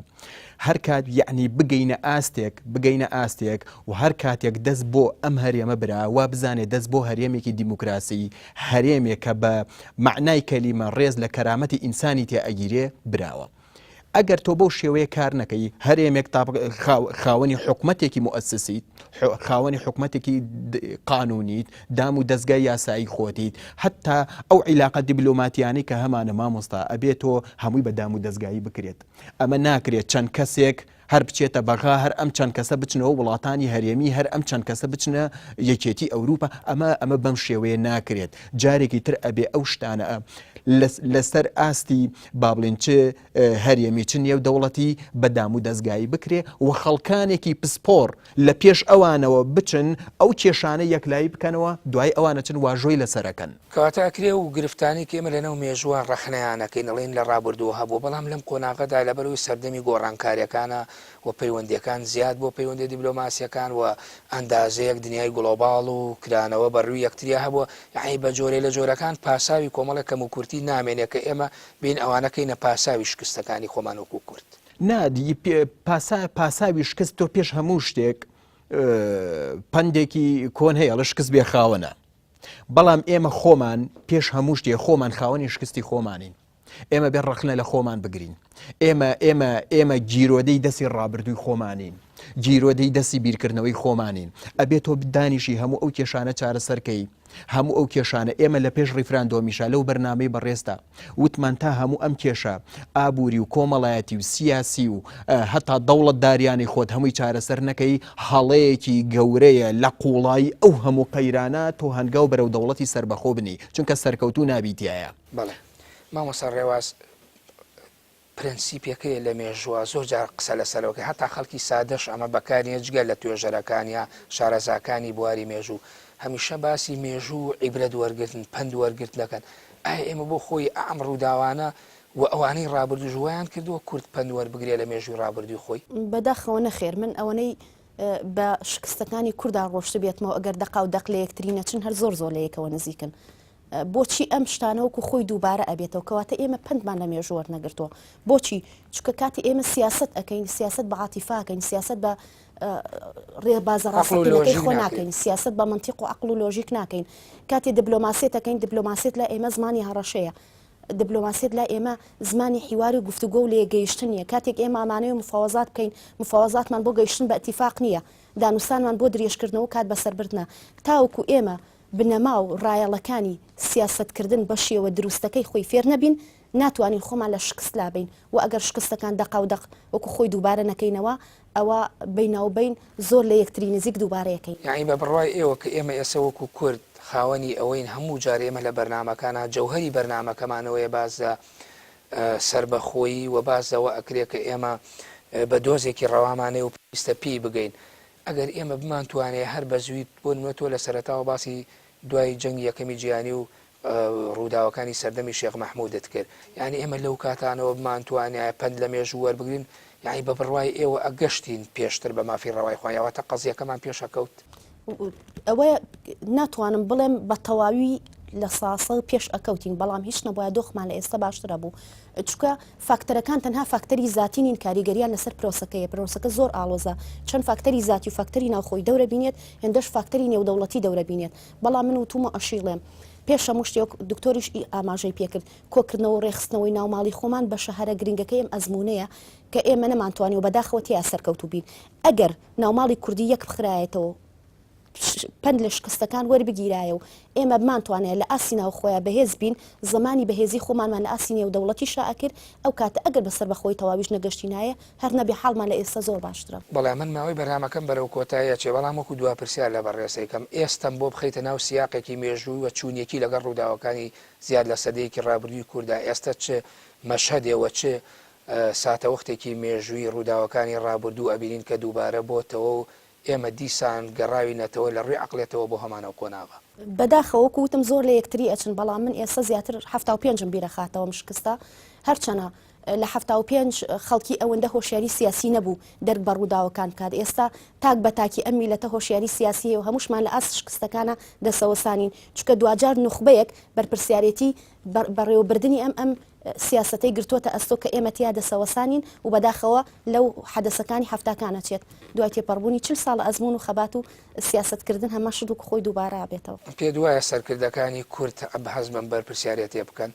هەر کات یەعنی بگەینە ئاستێک بگەینە ئاستێک و هەر کاتێک دەست بۆ ئەم هەرێمە برا وا بزانێ دەست بۆ هەرێمێکی دیموکراسی هەرێمێک کە بە مەعنای کەلیمە ڕێز لە کەرامەتی ئینسانی تێ ئەگیرێ براوە. ئەگەر تۆ بەو شێوەیە کار نەکەی هەرێمێک تا خاوەنی حکومەتێکی موئەسسیت خاوەنی حکومەتێکی قانونیت دام و دەستگای یاسایی خۆتیت حتا ئەو عیلاقە دیبلۆماتیانەی کە هەمانە مامۆستا ئەبێت تۆ هەمووی بە دام و دەستگایی بکرێت ئەمە ناکرێت چەند کەسێک هەر بچێتە بەغا هەر ئەم چەند کەسە بچنەوە وڵاتانی هەرێمی هەر ئەم چەند کەسە بچنە یەکێتی ئەوروپا ئەمە ئەمە بەم شێوەیە ناکرێت جارێکی تر ئەبێ ئەو شتانە لەسەر ئاستی با بڵێن چ هەرێمی چ نێودەوڵەتی بە دام و دەزگایی بکرێ و خەڵکانێکی پسپۆڕ لە پێش ئەوانەوە بچن ئەو کێشانە یەکلایی بکەنەوە دوای ئەوان ئەچن واژۆی لەسەر ئەکەن. کەواتە ئەکرێ ئەو گرفتانەی کە ئێمە لەناو مێژووە ڕەخنەیان ئەکەین ئەڵێین لە ڕابردووە هەبووە بەڵام لەم قۆناغەدا لەبەرئەوەی سەردەمی گۆڕانکاریەکانە و پەیوەندیەکان زیاد بووە پەیوەندیە دیبلۆماسیەکان و ئەندازەیەک دنیای گڵۆباڵ و کرانەوە بە رووی یەکتریا هەبووە یەعنی بە جۆرێ لە جۆرەکان پاساوی کۆمەڵێک کەموکورتی نامێنێ کە ئێمە بێین ئەوانە کەینە پاساوی شکستەکانی خۆمان وەکوو کورد. نا پاسا پاساوی شکست تۆ پێش هەموو شتێک پەندێکی کۆن هەیە ئەڵێ شکست بێ خاوەنە بەڵام ئێمە خۆمان پێش هەموو شتێ خۆمان خاوەنی شکستی خۆمانین ئێمە بێ ڕەخنە لە خۆمان بگرین ئێمە ئێمە ئێمە گیرۆدەی دەستی ڕابردووی خۆمانین گیرۆدەی دەستی بیرکردنەوەی خۆمانین ئەبێت تۆ دانیشی هەموو ئەو کێشانە چارەسەرکەی هەموو ئەو کێشانە ئێمە لە پێش ڕیفراندۆمیشا لەو بەرنامەی بەڕێزتا وتمان تا هەموو ئەم کێشە ئابووری و کۆمەڵایەتی و سیاسی و هەتا دەوڵەتداریانەی خۆت هەمووی چارەسەر نەکەی هەڵەیەکی گەورەیە لە قوڵایی ئەو هەموو قەیرانە تۆ هەنگاو بەرەو دەوڵەتی سەربەخۆ بنێی چونکە سەرکەوتوو نابی تیایا. بەڵێ مامۆستا ڕێواز پرەنسیپێکەیە لە مێژووە زۆر جار قسە لەسەرەوە کرا هەتا خەڵکی سادەش ئەمە بەکارنیە جگە لە توێژەرەکان یا شارەزاکانی بواری مێژوو هەمیشە باسی مێژوو و عیبرەت وەرگرتن پەند وەرگرتن دەکەن ئایا ئێمە بۆ خۆی ئەم ڕووداوانە و ئەوانەی ڕابردووش وایان کردووە کورد پەند وەربگرێ لە مێژووی ڕابردووی خۆی؟ بەداخەوە نەخێر من ئەوەنەی بە شکستەکانی کوردا ڕۆشتبێتمەوە ئەگەر دەقاو دەق لە یەکتری نەچن هەر زۆر زۆر لە یەکەوە نزیکن بۆچی ئەم شتانە وەکو خۆی دووبارە ئەبێتەوە کەواتە ئێمە پەندمان لە مێژوو وەرنەگرتووە بۆچی چونکە کاتی ئێمە سیاسەت ئەەکەین سیاسەت بە عاتیفاکەین سیاسەت بە ڕێبازە ڕاستەقینەکەی خۆ ناکەین سیاسەت بە مەنتیق و عەقڵ و لۆژیک ناکەین کاتێ دبلۆماسیەت ئەەکەین دبلۆماسیەت لە ئێمە زمانی هەڕەشەیە دبلۆماسیەت لای ئێمە زمانی حیوار و گفتوگۆ و لێگەیشتن نییە کاتێک ئێمە ئەمانەوێ مفاوەزات بکەین مفاوەزاتمان بۆ گەیشتن بە ئیتیفاق نییە دانوستانمان بۆ درێژکردنەوە کات بەسەربردنە تاوەکو ئێمە بنەما و ڕایەڵەکانی سیاسەتکردن بە شێوە دروستەکەی خۆی فێر نەبین، ناتوانین خۆمان لە شکست لابەین و ئەگەر شکستەکان دەقاودەق وەکو خۆی دووبارە نەکەینەوە، ئەوا بەیناوبەین زۆر لە یەکتری نزیک دووبارەیەکەین. یەعنی بە بڕوای ئێوە کە ئێمە ئێستا وەکو کورد خاوەنی ئەوەین هەموو جار ئێمە لە بەرنامەکانا جەوهەری بەرنامەکەمان ئەوەیە باس لە سەربەخۆیی و باس لەوە ئەکرێ کە ئێمە بە دۆزێکی ڕەوامان هەیە و پێویستە پێی بگەین ئەگەر ئێمە بمانتوانێ هەر بە زووی، بۆ نموونە تۆ لە سەرەتاوە باسی دوای جەنگی یەکەمی جیهانی و ڕووداوەکانی سەردەمی شێخ مەحموودت کرد، یانی ئێمە لەو کاتانەوە بمانتوانیایە پەند لە مێژوو وەربگرین، یانی بە بڕوای ئێوە ئەگەشتین پێشتر بە مافی ڕەوای خۆیان، واتە قەزییەکەمان پێش ئەکەوت؟ ئەوە ناتوانم بڵێم بە تەواوی لە ساسە پێش ئەکەوتین، بەڵام هیچ نەبوایە دۆخمان لە ئێستا باشتر ئەبوو، چونکە فاکتەرەکان تەنها فاکتەری زاتی نین کاریگەریان لەسەر پرۆسەکەیە، پرۆسەکە زۆر ئاڵۆزە، چەند فاکتەری زاتی و فاکتەری ناوخۆی دەورە بینێت، هێندەش فاکتەری نێودەوڵەتی دەورە بینێت، بەڵام من وتومە ئەشیڵێم پێش هەموو شتێک دکتۆریش ئاماژەی پێکرد کۆکردنەوە و ڕێکخستنەوەی ناوماڵی خۆمان بەشە هەرە گرنگەکەی ئەم ئەزموونەیە کە ئێمە نەمانتوانی و بەداخەوە تێیا سەرکەوتوو بین ئەگەر ناوماڵی کوردی یەک بخرایەتەوە پەند لە شکستەکان وەربگیرایە و ئێمە بمانتوانایە لە ئاستی ناوخۆیا بەهێز بین، زمانی بەهێزی خۆمانمان لە ئاستی نێودەوڵەتیشا ئەکرد، ئەو کاتە ئەگەر بە سەربەخۆیی تەواویش نەگەشتینایە، هەر نەبێ حاڵمان لە ئێستا زۆر باشترە. بەڵێ من ماوەی بەرنامەکەم بەرەو کۆتایی ئەچێ، بەڵام وەکو دوا پرسیار لە بەڕێز ئەیکەم، ئێستەم بۆ بخەیتە ناو سیاقێکی مێژووی و چوونیەکی لەگەڵ ڕووداوەکانی زیاد لە سەدەیەکی ڕابردووی کوردا، ئێستە چ مەشهەدێ و چ ساتەوەختێکی مێژووی ڕووداوەکانی ڕابردوو ئەبینین کە دووبارە بۆتەوە و ئێمە دیسان گەڕاوینەتەوە لە ڕووی عەقڵێتەوە بۆ هەمان ئەو قۆناغە. بەداخەوە وەکو وتم زۆر لە یەکتری ئەچن بەڵام من ئێستا زیاتر 75م بیرەخاتەوە ئەم شکستە هەرچەنە لە 75 خەڵکی ئەوەندە هۆشیاری سیاسی نەبوو دەرک بە ڕووداوەکان بکات ئێستا تاک بە تاکی ئەم میلەتە هۆشیاری سیاسی هەیە و هەمووشمان لە ئاست شکستەکانە دەسەوەسانین چونکە دواجار نوخبەیەک بەرپرسیارێتی بەڕێوەبردنی ئەم ئەم. سیاسەتەی گرتووەتە ئەستۆ کە ئێمە تیا دەسەوەسانین و بەداخەوە لەو حەدەسەکانی حەفتاکان ئەچێت. دوای تێپەڕبوونی 40 ساڵ ئەزموون و خەبات و سیاسەتکردن هەمان شت وەکو خۆی دووبارە ئەبێتەوە. پێت وایە سەرکردەکانی کورد هەست بەم بەرپرسیارێتیە بکەن؟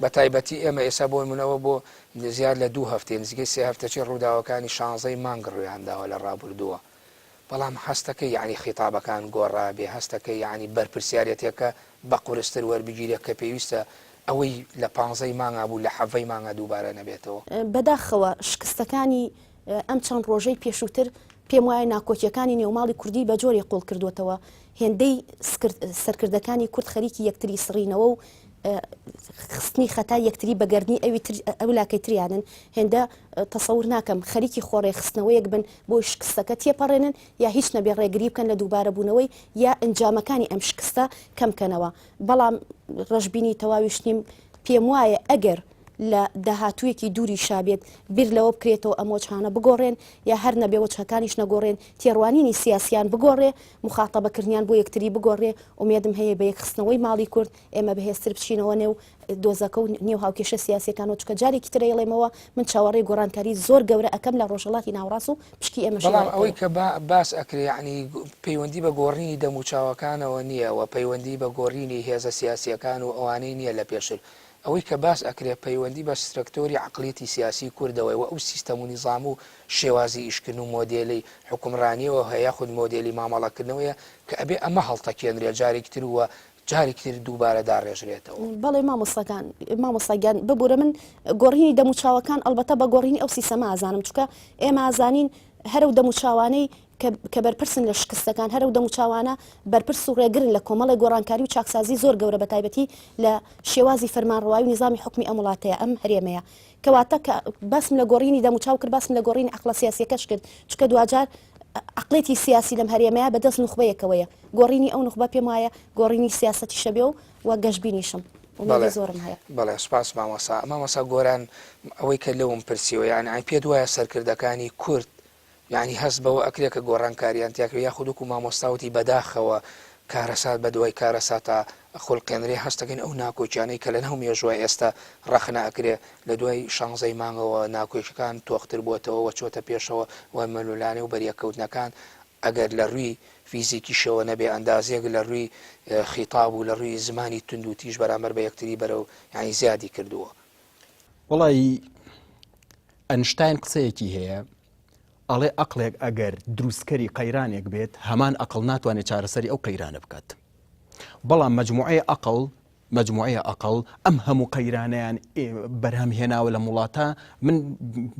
بە تایبەتی ئێمە ئێستا بۆ نمونەوە بۆ زیاد لە دوو هەفتەیە نزیکەی سێ هەفتە چی ڕووداوەکانی شانزەی مانگ ڕوویانداوە لە ڕابوردووە بەڵام هەستەکەی یەعنی خیتابەکان گۆڕابێ هەستەکەی یەعنی بەرپرسیارەتێکە بە قورستر وەربگیرێ کە پێویستە ئەوەی لە پانزەی مانگا بوو لە حەڤەی مانگا دووبارە نەبێتەوە. بەداخەوە شکستەکانی ئەم چەند ڕۆژەی پێشووتر پێم وایە ناکۆکیەکانی نێوماڵی کوردی بە جۆرێ قوڵ کردووەتەوە هێندەی سەرکردەکانی کورد خەریکی یەکتری سڕینەوە و خستنی خەتای یەکتری بە گەردنی ئەوی تر ئەو لاکەی تریانن هێندە تەسەور ناکەم خەریکی خۆڕێخستنەوەیەک بن بۆی شکستەکە تێپەڕێنن یا هیچ نەبێ ڕێگری بکەن لە دووبارەبوونەوەی یا ئەنجامەکانی ئەم شکستە کەم کەنەوە بەڵام ڕەشبینی تەواویش نیم پێم وایە ئەگەر لە داهاتوویەکی دووریشا بێت بیر لەوە بکرێتەوە ئەم وەجهانە بگۆڕێن یا هەر نەبێ وەجهەکانیش نەگۆڕێن تێڕوانینی سیاسیان بگۆڕێ موخاتەبەکردنیان بۆ یەکتری بگۆڕێ ئومێدم هەیە بە یەکخستنەوەی ماڵی کورد ئێمە بەهێزتر بچینەوە نێو دۆزەکە و نێو هاوکێشە سیاسیەکانەوە چونکە جارێکی تر ئەیڵێمەوە من چاوەڕێی گۆڕانکاری زۆر گەورە ئەکەم لە ڕۆژهەڵاتی ناوەڕاست و پشکی ئێمەشی بەڵام ئەوەی وەرەکەوێ. کە باس ئەکرێ یەعنی پەیوەندی بە گۆڕینی دەموچاوەکانەوە نییە و پەیوەندی بە گۆڕینی هێزە سیاسیەکان و ئەوانەی نییە لە پێشتر ئەوەی کە باس ئەکرێ پەیوەندی بە سترەکتۆری عەقڵیەتی سیاسی کوردەوەیە و ئەو سیستەم و نیزام و شێوازی ئیشکردن و مۆدێلی حوکمڕانیەوە هەیە یاخود مۆدێلی مامەڵەکردنەوەیە کە ئەبێ ئەمە هەڵتەکێنرێ جارێکی تر و جارێکی تر دووبارە داڕێژرێتەوە. بەڵێ مامۆستاکان مامۆستا گیان ببورە من گۆڕینی دەموچاوەکان ئەڵبەتە بە گۆڕینی ئەو سیستەمە ئازانم چونکە ئێمە ئازانین هەر ئەو دەموچاوانەی کە بەرپرسن لە شکستەکان هەر ئەو دەموچاوانە بەرپرس و ڕێگرن لە کۆمەڵێک گۆڕانکاری و چاکسازی زۆر گەورە بە تایبەتی لە شێوازی فەرمانڕەوایی و نیزامی حوکمی ئەم وڵاتەیە ئەم هەرێمەیە کەواتە کە باسم لە گۆڕینی دەموچاو کرد باسم لە گۆڕینی عەقڵە سیاسیەکەش کرد چونکە دواجار عەقڵێتی سیاسی لەم هەرێمەیە بەدەست نوخبەیەکەوەیە گۆڕینی ئەو نوخبە پێم وایە گۆڕینی سیاسەتیشە بێ و و گەشبینیشم ئومێدی زۆرم هەیە. بەڵێ سوپاس مامۆستا. مامۆستا گۆران ئەوەی کە لەوم پرسیوە یانی ئای پێت وایە سەرکردەکانی کورد یانی هەست بەوە ئەکرێ کە گۆڕانکاریان تیا کرێ یاخود وەکو مامۆستا وتی بەداخەوە کارەسات بەدوای کارەساتا ئەخولقێنرێ هەست دەکەین ئەو ناکۆکیانەی کە لەناو مێژووە ئێستا ڕەخنە ئەکرێ لە دوای شانزەی مانگەوە ناکۆکیەکان تۆختر بۆتەوە و چۆتە پێشەوە و ململانێ و بەریەککەوتنەکان ئەگەر لە ڕووی فیزیکیشەوە نەبێ ئەندازەیەک لە ڕووی خیتاب و لە ڕووی زمانی توندوتیژ بەرامبەر بە یەکتری بەرەو یانی زیادی کردووە. وەڵایی ئەنشتاین قسەیەکی هەیە ئەڵێ ئەقڵێک ئەگەر دروستکەری قەیرانێک بێت هەمان ئەقڵ ناتوانێت چارەسەری ئەو قەیرانە بکات بەڵام مجموعەیە ئەقڵ مجموعەیە ئەقڵ ئەم هەموو قەیرانیان بەرهەم هێناوە لە وڵاتە من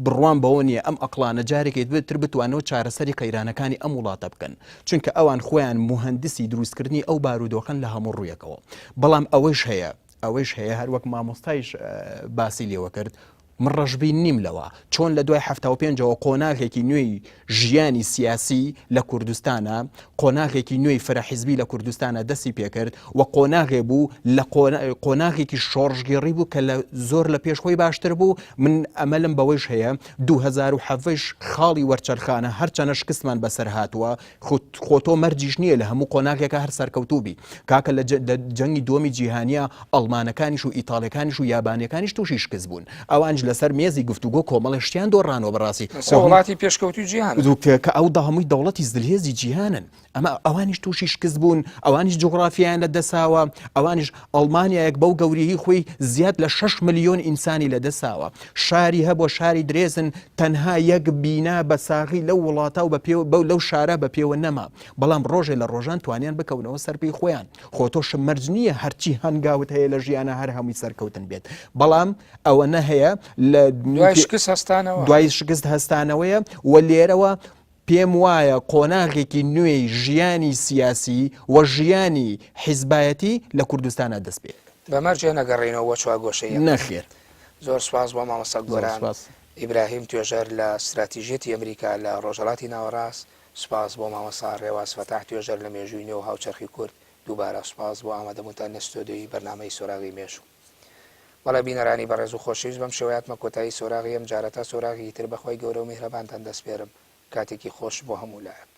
بڕوام بەوە نییە ئەم ئەقلانە جارێکی تر بتوانەوە چارەسەری قەیرانەکانی ئەم وڵاتە بکەن چونکە ئەوان خۆیان مهندسی دروستکردنی ئەو بارودۆخن لە هەموو ڕوویەکەوە بەڵام ئەوەیش هەیە ئەوەیش هەیە هەر وەک مامۆستایش باسی لێوە کرد من ڕەشبین نیم لەوە چۆن لە دوای 75ەوە قۆناغێکی نوێی ژیانی سیاسی لە کوردستانە قۆناغێکی نوێی فرە حیزبی لە کوردستانە دەستی پێکرد و قۆناغێ بوو لە قۆناغێکی شۆڕشگێڕی بوو کە لە زۆر لە پێش خۆی باشتر بوو من ئەمەلم بەوەیش هەیە 2017 خاڵی وەرچەرخانە هەرچەنە شکستمان بەسەر هاتووە خۆ تۆ مەرجیش نییە لە هەموو قۆناغێکا هەر سەرکەوتوو بی کاکە لە جەنگی دووەمی جیهانیا ئەڵمانەکانیش و ئیتاڵیەکانیش و یابانیەکانیش تووشی شکست بوون ئەوانیش لەسەر مێزی گفتوگۆ کۆمەڵێ شتیان دۆڕانەوە بەڕاستی خۆ وڵاتی پێشکەوتووی جیهانن. کە ئەو هەمووی دەوڵەتی زلهێزی جیهانن ئەمە ئەوانیش تووشی شکست بوون ئەوانیش جوگرافیایان لە دەساوە ئەوانیش ئەڵمانیایەک بەو گەوریی خۆی زیاد لە 6 ملیۆن ئینسانی لە دەساوە شاری هەبووە شاری درێزن تەنها یەک بینا بە ساغی لەو وڵاتە و بە پێ بەو لەو شارە بە پێوە نەما بەڵام ڕۆژێ لە ڕۆژان توانیان بکەونەوە سەر پێی خۆیان خۆ تۆش مەرج نییە هەرچی هەنگاوت هەیە لە ژیانە هەر هەمووی سەرکەوتن بێت بەڵام ئەوەنە هەیە لە دوای شکست هەستانەوە دوای شکست هەستانەوەیە و لێرەوە پێم وایە قۆناغێکی نوێی ژیانی سیاسی و ژیانی حیزبایەتی لە کوردستانا دەست پێ ئەکات. بە مەرجێ نەگەڕێینەوە بۆ چوارگۆشەی ئەمریکا. نەخێر. زۆر سوپاس بۆ مامۆستا زۆر گۆران سوپاس. ئیبراهیم توێژەر لە ستراتیژیەتی ئەمریکا لە ڕۆژهەڵاتی ناوەڕاست، سوپاس بۆ مامۆستا ڕێواز فەتاح توێژەر لە مێژووی نوێ و هاوچەرخی کورد، دووبارە سوپاس بۆ ئامادەبوونتان لە ستۆدیۆی بەرنامەی سۆراغی مێژوو. بەڵێ بینەرانی بەڕێز و خۆشەویست بەم شێوەیە هاتمە کۆتایی سۆراغی ئەم جارە تا سۆراغێکی تر بەخوای گەورە و میهرەبانتان دەسپێرم کاتێکی خۆش بۆ هەموو لایەک.